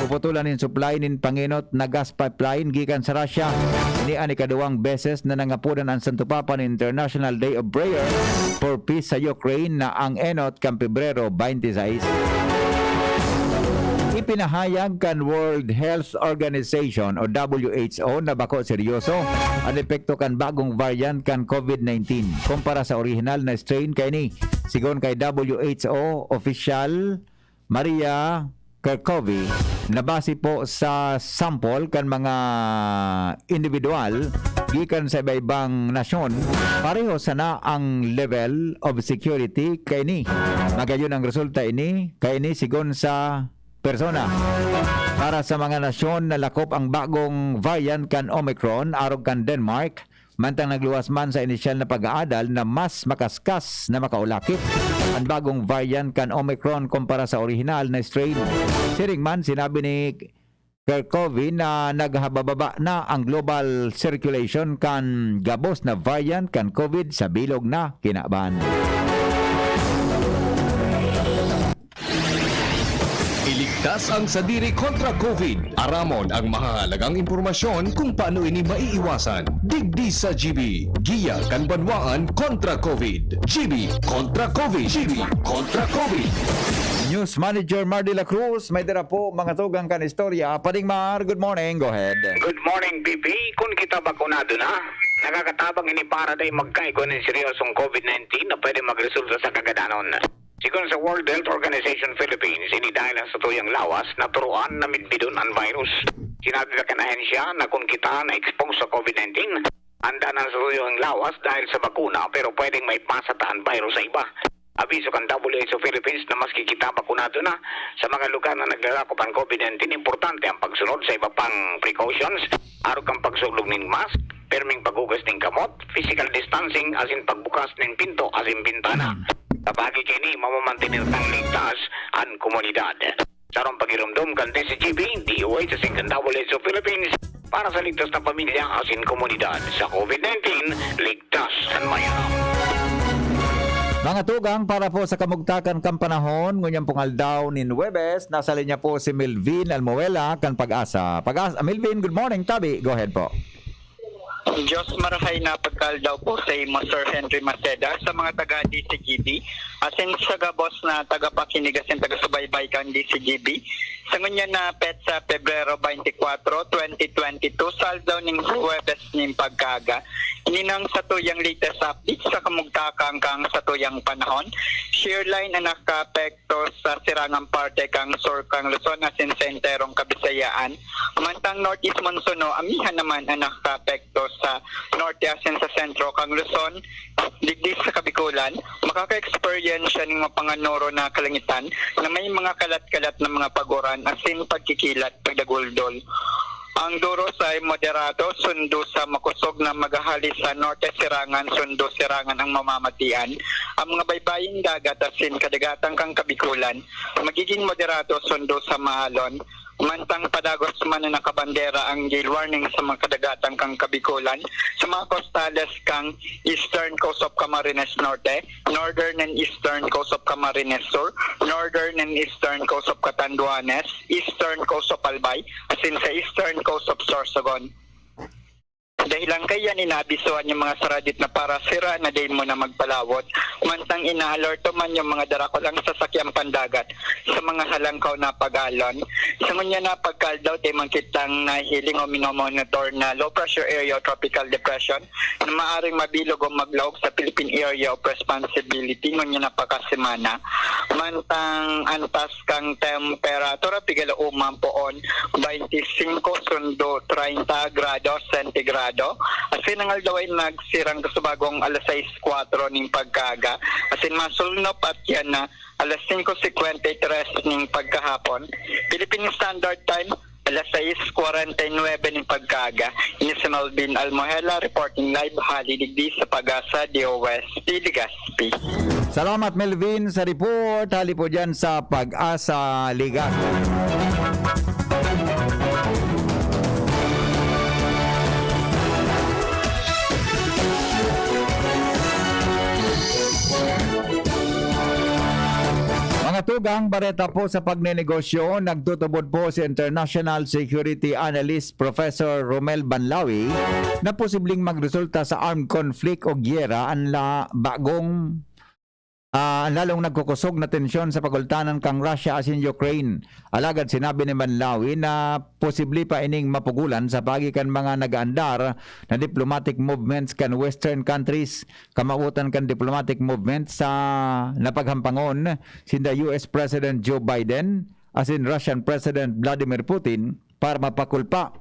puputulan nin supply nin pangenot na gas pipeline gikan sa Russia. Ini an ikaduwang beses na nangapodan an Santo Papa nin International Day of Prayer for Peace sa Ukraine na ang enot kan Pebrero twenty-six. Ipinahayag kan World Health Organization o W H O na bako seryoso an epekto kan bagong variant kan COVID nineteen kumpara sa orihinal na strain kaini, sigon kay W H O official Maria Kerkhovi, na base po sa sample kan mga individual gikan sa iba-ibang nasyon, pareho sana ang level of security kaini. Magayon ang resulta ini kaini, sigon sa persona. Para sa mga nasyon na lakop ang bagong variant kan Omicron, arog kan Denmark, mantang nagluwas man sa inisyal na pag-aadal na mas makaskas na makaulakit ang bagong variant kan Omicron kumpara sa orihinal na strain. Siring man, sinabi ni Kerkhoven na naghabababa na ang global circulation kan gabos na variant kan COVID sa bilog na kinaban. Iligtas ang sadiri kontra COVID. Aramon ang mahahalagang impormasyon kung paano ini maiiwasan. Digdi sa G B, Giya kan Banwaan kontra COVID. G B kontra COVID. G B kontra COVID. News Manager Mar de la Cruz, may dara po mga tugang kan istorya. Pading Mar, good morning. Go ahead. Good morning, B B. Kung kita bakunado na, nakakatabang ini para dai magkaigwa nin seryosong COVID nineteen na pwede magresulta sa kagadanon. Sigon sa World Health Organization Philippines, ini dahil ang satuyang lawas naturoan na midbidon an virus. Sinabi pa kan ahensya na kung kita na-expose sa COVID nineteen, handa na ang satuyang lawas dahil sa bakuna pero pwedeng maipasa ta an virus sa iba. Abiso kan W H O Philippines na maski kita bakunado na, sa mga lugar na naglalakop ang COVID nineteen, importante ang pagsunod sa iba pang precautions, arog kan pagsulog nin mask, pirming paghugas nin kamot, physical distancing asin pagbukas nin pinto asin bintana. Sa paagi kaini, mamamantener tang ligtas an komunidad. Sarong pagiromdom kan D C G B, D O H asin kan W H O Philippines para sa ligtas na pamilya asin komunidad. Sa COVID nineteen, ligtas an mayaram. Mga tugang, para po sa kamugtakan kan panahon, ngunyan pong aldaw nin Huwebes, nasa linya po si Melvin Almuela kan Pag-asa. Pag-asa, Melvin, good morning, tabi. Go ahead po. Diyos marahay na pagkaaldaw po sa imo, Sir Henry Maceda, sa mga taga D C G B, asin sa gabos na tagapakinig asin taga-subaybay kan D C G B. Sa ngunyan na petsa, Pebrero twenty-four, twenty twenty-two, sa aldaw ning Huwebes nin pagkaaga, ini nang satuyang latest update sa kamugtakan kan satuyang panahon. Shear line ang nakaapekto sa sirangang parte kan sur kan Luzon asin sa enterong Kabisayaan. Mantang northeast monsuno, amihan naman ang nakaapekto sa norte asin sa sentro kan Luzon. Digdi sa Kabikulan, makaka-experience siya ning mapanganoro na kalangitan na may mga kalat-kalat na mga pag-uran asin pagkikilat, pagdaguldol. Ang duros ay moderado, sundo sa makosog na maghahali sa norte sirangan, sundo sirangan ang mamamatian. Ang mga baybaying dagat asin kadagatan kan Kabikulan, magiging moderado, sundo sa maalon. Mantang padagos man na nakabandera ang gale warning sa mga kadagatan kan Kabikulan, sa mga kostales kan Eastern Coast of Camarines Norte, Northern and Eastern Coast of Camarines Sur, Northern and Eastern Coast of Catanduanes, Eastern Coast of Albay, asin sa Eastern Coast of Sorsogon. Dahilan kaiyan, inaabisohan yung mga saradit na parasira na dai mo na magpalawot. Mantang inaalerto man yung mga darakulang sasakyang pandagat sa mga halangkaw na pag-alon. Sa ngunyan na pagkaaldaw, dai man kitang nahiling o minomonitor na low pressure area o tropical depression na maaring mabilog o maglaog sa Philippine Area of Responsibility ngunyan na pagkasemana. Mantang antas kan temperatura, pigala uman poon, twenty-five sundo treinta grado sentigrado. Asin ang aldaw ay nagsirang kasubagong alas sais kwatro ning pagkaaga. Asin masulnop at yan na alas singko singkwenta y tres ning pagkahapon. Philippine Standard Time, alas sais kwarenta y nuebe ning pagkaaga. Ini si Melvin Almohela reporting live hali digdi sa Pag-asa, D O S P, Legazpi. Salamat, Melvin, sa report. Hali po dyan sa Pag-asa, Legazpi. Mga tugang, bareta po sa pagnenegosyo, nagtutubod po si International Security Analyst Professor Romel Banlawi na posibleng magresulta sa armed conflict o giyera an la bagong, ah, an lalong nagkukosog na tensyon sa pagultanan kan Russia asin Ukraine. Alagad sinabi ni Banlawi na posible pa ining mapugolan sa paagi kan mga nag-aandar na diplomatic movements kan Western countries. Kamawotan kan diplomatic movement sa napaghampangon sinda U S President Joe Biden asin Russian President Vladimir Putin para mapakulpa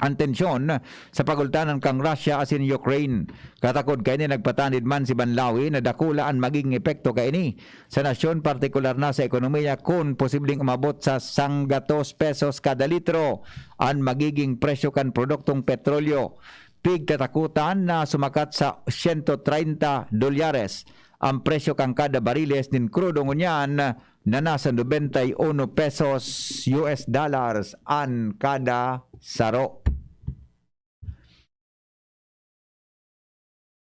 an tensyon sa pagultanan kan Russia asin Ukraine. Katakod kaini, nagpatanid man si Banlawi na dakula an magigin epekto kaini sa nasyon, partikular na sa ekonomiya, kun posibleng umabot sa sanggatos pesos kada litro an magiging presyo kan produktong petrolyo. Pigtatakutan na sumakat sa sento treinta dolyares an presyo kan kada bariles nin krudo, ngunyan na nasa nobenta y uno pesos, U S dollars, an kada saro.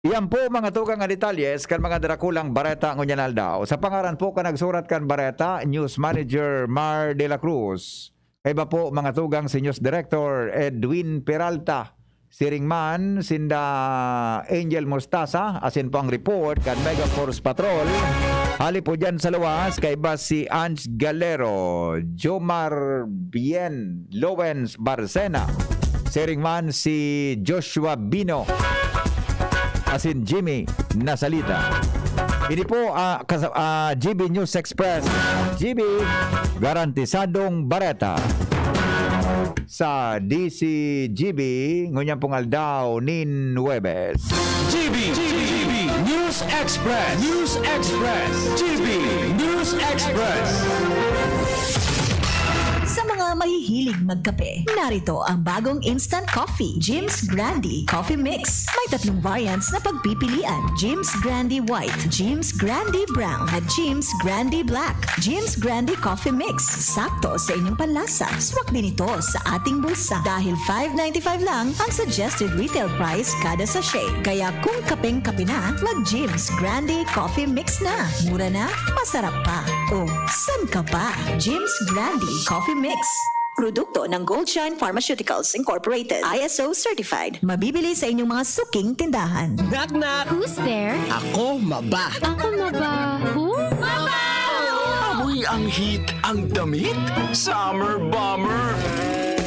Iyan po, mga tugang, an detalyes kan mga darakulang bareta ngunyan aldaw. Sa pangaran po kan nagsurat kan bareta, News Manager Mar de la Cruz. Kaiba po, mga tugang, si News Director Edwin Peralta. Siring man sinda Angel Mostaza, asin po ang report kan Mega Force Patrol. Hali po dyan sa luwas, kaiba si Ange Galero, Jomar Bien, Lowens Barcena. Siring man si Joshua Bino, asin Jimmy Nasalita. Ini po, ah, kas-, ah, G B News Express. G B, garantisadong bareta. Sa D C G B, ngunyan pong aldaw nin Huwebes. G B, G B News Express. News Express. G B News Express. Sa mga mahihilig magkape, narito ang bagong instant coffee, Jim's Grande Coffee Mix. May tatlong variants na pagpipilian, Jim's Grande White, Jim's Grande Brown, at Jim's Grande Black. Jim's Grande Coffee Mix, sakto sa inyong panlasa. Swak din ito sa ating bulsa dahil five ninety-five lang ang suggested retail price kada sachet. Kaya kung kapeng-kape na, mag Jim's Grande Coffee Mix na. Mura na, masarap pa. O, san ka pa? Jim's Grande Coffee Mix. Produkto ng Goldshine Pharmaceuticals Incorporated, I S O certified. Mabibili sa inyong mga suking tindahan. Knock, knock! Who's there? Ako, maba. Ako, maba. Who? Maba! Amoy ang heat, ang damit, summer bomber.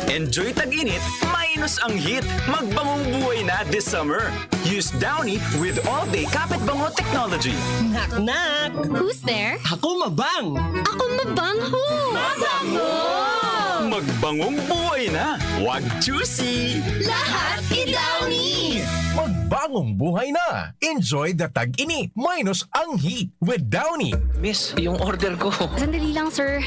Enjoy tag-init, minus ang heat. Magbangong buhay na this summer. Use Downy with all-day kapit bango technology. Knock, knock! Who's there? Ako, mabang! Ako, mabang, who? Mabango! Magbangong buhay na! Wag choosy! Lahat i-Downy! Magbangong buhay na! Enjoy the tag-init minus ang heat with Downy. Miss, yung order ko. Sandali lang, sir.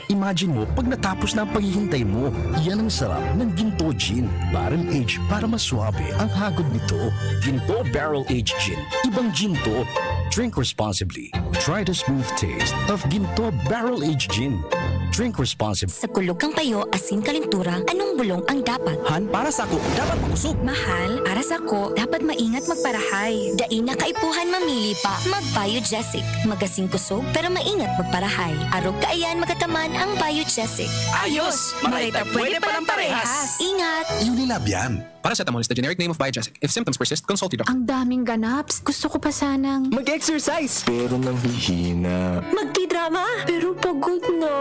Imagine mo, pag natapos na ang paghihintay mo, yan ang sarap ng Ginto Gin. Barrel aged para mas swabe ang hagod nito. Ginto Barrel Aged Gin. Ibang Ginto. Drink responsibly. Try the smooth taste of Ginto Barrel Aged Gin. Drink responsibly. Sa kulog kan payo asin kalentura, anong bulong ang dapat? Han, para sako, dapat makosog. Mahal, para sako, dapat maingat magparahay. Dai na kaipuhan mamili pa, mag-Biogesic. Magasin kosog, pero maingat magparahay. Arog kaiyan magataman ang Biogesic. Ayos! Maray ta pwede palang parehas! Ingat! Unilab yan. Paracetamol is the generic name of Biogesic. If symptoms persist, consult your doctor. Ang daming ganap. Gusto ko pa sanang mag-exercise. Pero nanghihina. Magtidrama. Pero pagod na.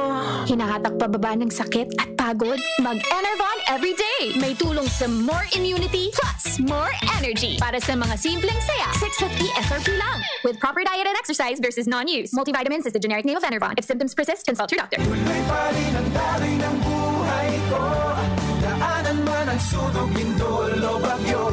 Hinahatak pababa ng sakit at pagod. Mag-Enervon everyday. May tulong sa more immunity plus more energy. Para sa mga simpleng saya, six fifty S R P lang. With proper diet and exercise, there's is non-use. Multivitamins is the generic name of Enervon. If symptoms persist, consult your doctor. Tuloy pa rin ang daloy ng buhay ko. Daanan man ang sunog, lindol o bagyo.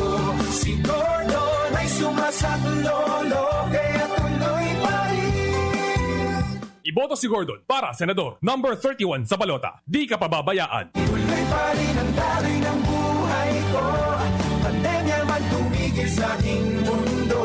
Si Gordon ay sumasaklolo, kaya tuloy pa rin. Iboto si Gordon para senador, number thirty-one sa balota. Di ka pababayaan. Tuloy pa rin ang daloy ng buhay ko. Pandemya man tumigil sa aking mundo.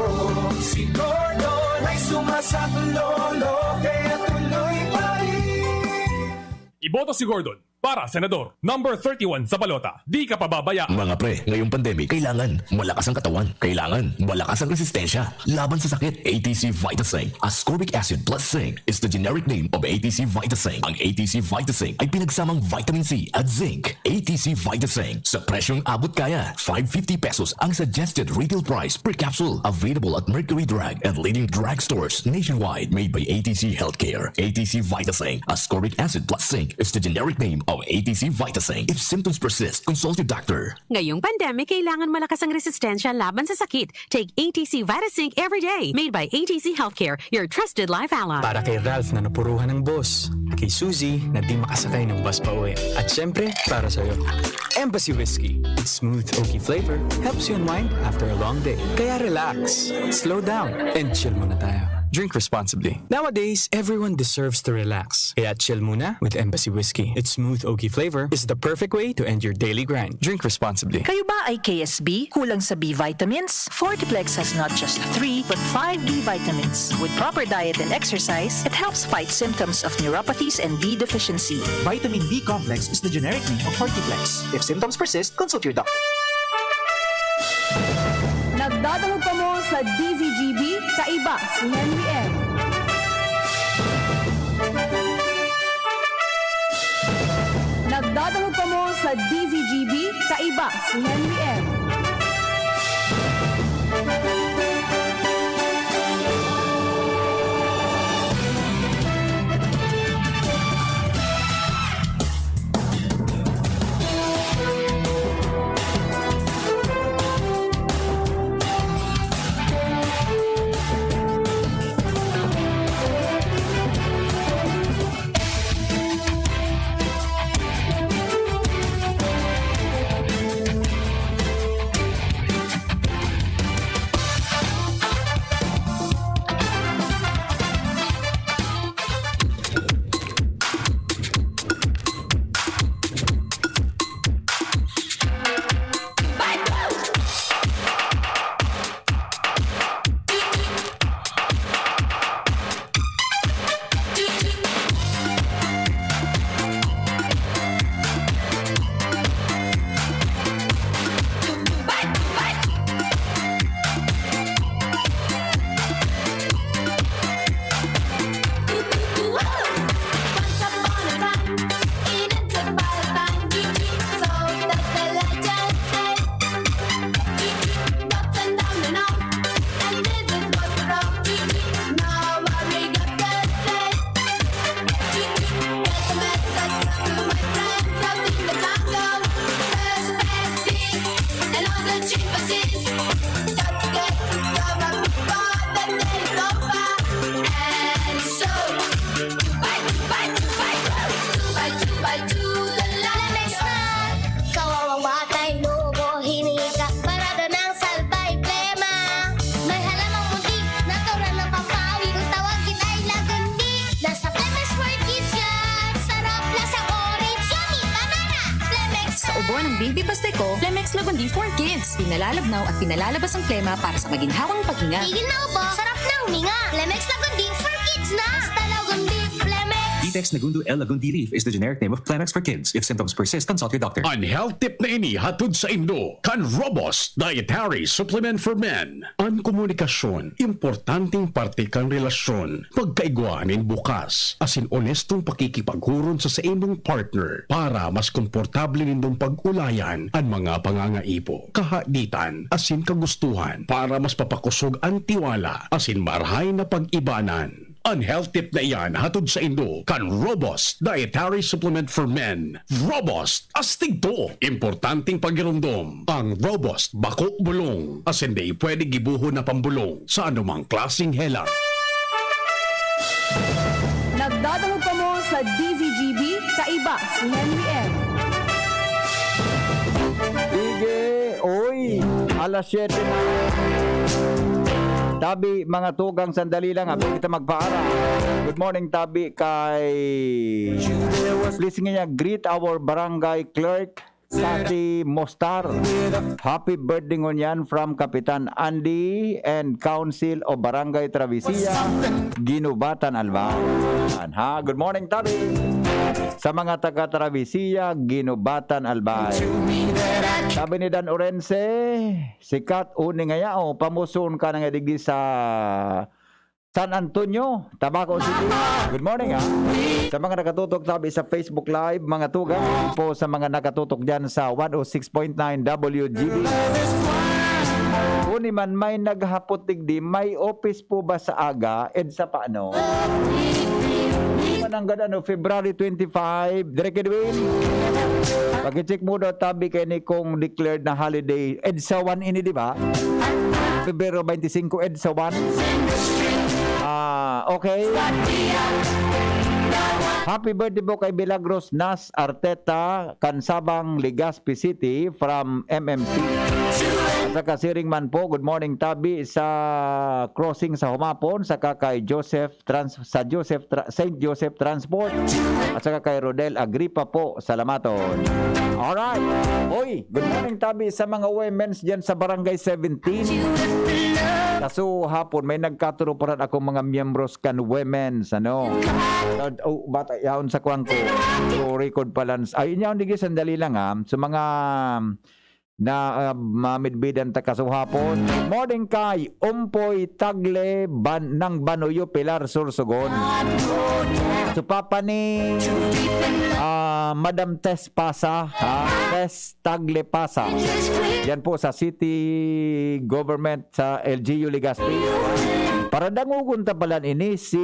Si Gordon ay sumasaklolo, kaya tuloy pa rin. Iboto si Gordon para senador, number thirty-one sa balota. Di ka pababayaan. Mga pre, ngayong pandemic, kailangan malakas ang katawan. Kailangan malakas ang resistensya laban sa sakit. A T C Vitasync, ascorbic acid plus zinc, is the generic name of A T C Vitasync. Ang A T C Vitasync ay pinagsamang vitamin C at zinc. A T C Vitasync, sa presyong abot kaya. Five fifty pesos ang suggested retail price per capsule. Available at Mercury Drug and leading drugstores nationwide. Made by A T C Healthcare. A T C Vitasync, ascorbic acid plus zinc, is the generic name of A T C Vitasync. If symptoms persist, consult your doctor. Ngayong pandemic, kailangan malakas ang resistensya laban sa sakit. Take A T C Vitasync every day. Made by A T C Healthcare, your trusted life ally. Para kay Ralph na napuruhan ng boss, kay Suzy na di makasakay ng bus pa uwi, at syempre, para sa'yo. Embassy Whiskey. Its smooth oaky flavor helps you unwind after a long day. Kaya relax, slow down, and chill muna tayo. Drink responsibly. Nowadays, everyone deserves to relax. Kaya chill muna with Embassy Whiskey. Its smooth oaky flavor is the perfect way to end your daily grind. Drink responsibly. Kayo ba ay K S B? Kulang sa B vitamins? Fortiplex has not just three, but five B vitamins. With proper diet and exercise, it helps fight symptoms of neuropathies and B deficiency. Vitamin B complex is the generic name of Fortiplex. If symptoms persist, consult your doctor. Nagdadangog kamo sa D Z G B, kaiba si Henry M. Nagdadangog kamo sa D Z G B, kaiba si Henry M. Kawawang batay, nubo, hiningi ka, parada ng salbay, plema. May halamang puti, natural na pampawi. Kung tawagin ay lagundi, nasa Plemex for Kids yan. Sarap, lasang orange, yummy, banana. Plemex. Sa ubo ng baby paste ko, Plemex Lagundi for Kids. Pinalalabnaw at pinalalabas ang plema para sa maginhawang paghinga. Tigil na ubo, sarap na huminga. Plemex Lagundi for Kids na. Basta Lagundi, Plemex. Ditex Negundo L Lagundi leaf is the generic name of Plemex for Kids. If symptoms persist, consult your doctor. An health tip na ini hatod saindo kan Robust Dietary Supplement for Men. An komunikasyon, importanteng parte kan relasyon. Pagkaigwa nin bukas asin onestong pakikipaghuron sa saimong partner para mas komportable nindong pag-ulayan an mga pangangaipo, kahaditan asin kagustuhan, para mas papakosog an tiwala asin marahay na pag-ibanan. An health tip na iyan hatod saindo kan Robust Dietary Supplement for Men. Robust, astig to! Importanteng pagiromdom, ang Robust bako bulong, asin dai pwede gibohon na pambolong sa anumang klaseng helang. Nagdadangog kamo sa D Z G B, kaiba si Henry M. Sige, oy, alas siyete na. Tabi, mga tugang, sandali lang, ha, bago kita magpaaram. Good morning, Tabi, kay, please nga niya, greet our barangay clerk, Tati Mostar. Happy birthday ngunyan from Kapitan Andy and Council of Barangay Travesilla, Guinobatan, Albay. Yan, ha? Good morning, Tabi. Sa mga taga Travesilla, Guinobatan, Albay. Sabi ni Dan Orense, sikat uni ngaya, oh, pamuson ka na nga digdi sa San Antonio, Tabaco City. Good morning, ha. Sa mga nakatutok tabi sa Facebook Live, mga tugang, po sa mga nakatutok dyan sa one oh six point nine W G B. Kuni man may naghapot digdi, may office po ba sa aga, EDSA paano? Nanggad ano, February twenty-five, Direk Edwin. Paki-check mo daw, tabi, kay ni kung declared na holiday. EDSA one ini, di ba? Pebrero twenty-five, EDSA one. Ah, okay. Happy birthday po kay Milagros Nas Arteta, Kansabang, Legazpi City, from M M C. At saka siring man po, good morning, tabi, sa crossing sa Humapon, saka kay Joseph Trans-, sa Joseph Tra-, Saint Joseph Transport, at saka kay Rodel Agripa po, Salamaton. Alright. Oy, good morning, tabi, sa mga women's dyan sa Barangay seventeen. Kaso hapon, may nagkaturuparan akong mga miyembros kan women's, ano. Oh, bata, yaon sa kwang ko. So, record pala. Ay, inyaon, digi, sandali lang, ha. So, mga na, ah, mamidbidan ta kasuhapon. Morning kay Umpoy Tagle Ban-, ng Banuyo, Pilar, Sorsogon. So, papa ni, ah, Madam Tess Pasa, ha? Tess Tagle Pasa. Yan po sa city government sa L G U Legazpi. Para dangogon ta palan ini si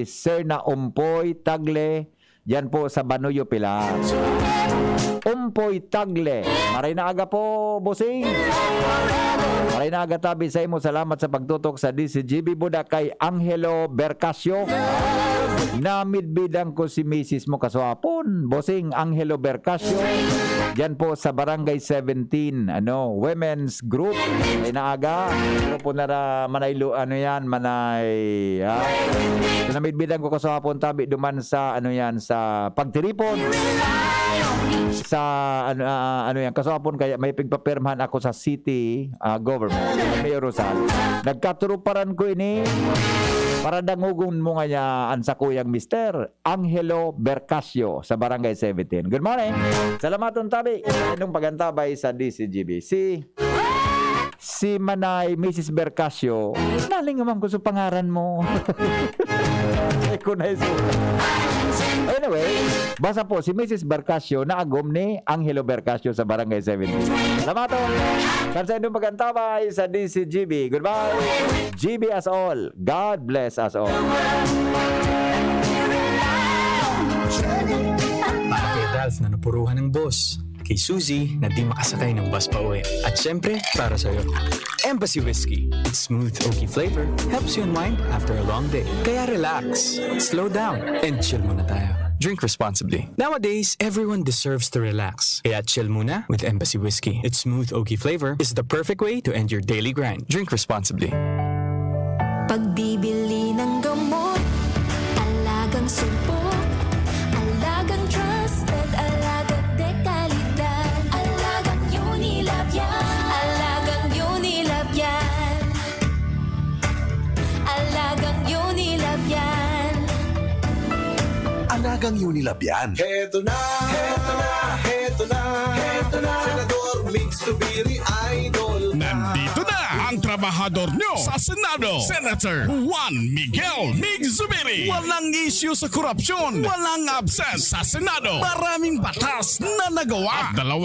Sir na Umpoy Tagle, yan po sa Banuyo, Pilar. Umpoy Tagle. Maray na aga po, bossing. Maray na aga, tabi, sa imo. Salamat sa pagtutok sa D C G B. Buda kay Angelo Bercasio. Namidbidan ko si misis mo kasuhapon, bossing Angelo Bercasio. Yan po sa Barangay seventeen, ano, Women's Group. Maray na aga. Grupo na ra-, manay lu-, ano yan, manay, ah. So, namidbidan ko kasuhapon, tabi, duman sa, ano yan, sa pagtiripon. Sa, ano, ah, ano yan, kasuhapon, kaya may pigpapirmahan ako sa city, ah, government, Mayor Rosal. Nagkaturuparan ko ini, para dangogon mo nga niya ang sakuyang mister, Angelo Bercasio, sa Barangay seventeen. Good morning. Salamaton, tabi. Anong pagantabay sa D C G B? Si Si Manay, Misis Bercasio, nalingawan ko sa pangaran mo. Eh, kunay su-, anyway, basta po, si Misis Bercasio, naagom ni Angelo Bercasio sa Barangay seventeen. Salamat, oh. Kan sa inyong pag-antabay sa D C G B. Goodbye. G B us all. God bless us all. Para kay Ralph na napuruhan ng boss. Kay Suzy na di makasakay ng bus pa uwi. At syempre, para sa'yo. Embassy Whiskey. Its smooth oaky flavor helps you unwind after a long day. Kaya relax, slow down, and chill muna tayo. Drink responsibly. Nowadays, everyone deserves to relax. Kaya chill muna with Embassy Whiskey. Its smooth oaky flavor is the perfect way to end your daily grind. Drink responsibly. Pagbibili ng gamot, alagang subok, alagang trusted, alagang dekalidad, alagang Unilab yan, alagang Unilab yan, alagang Unilab yan. Alagang Unilab yan. Heto na, heto na, heto na, heto na. Senador Mig Zubiri, idol na. Nandito na ang trabahador nyo sa Senado, Senator Juan Miguel Mig Zubiri. Walang issue sa korupsyon, walang absent sa Senado. Maraming batas na nagawa. At dalawa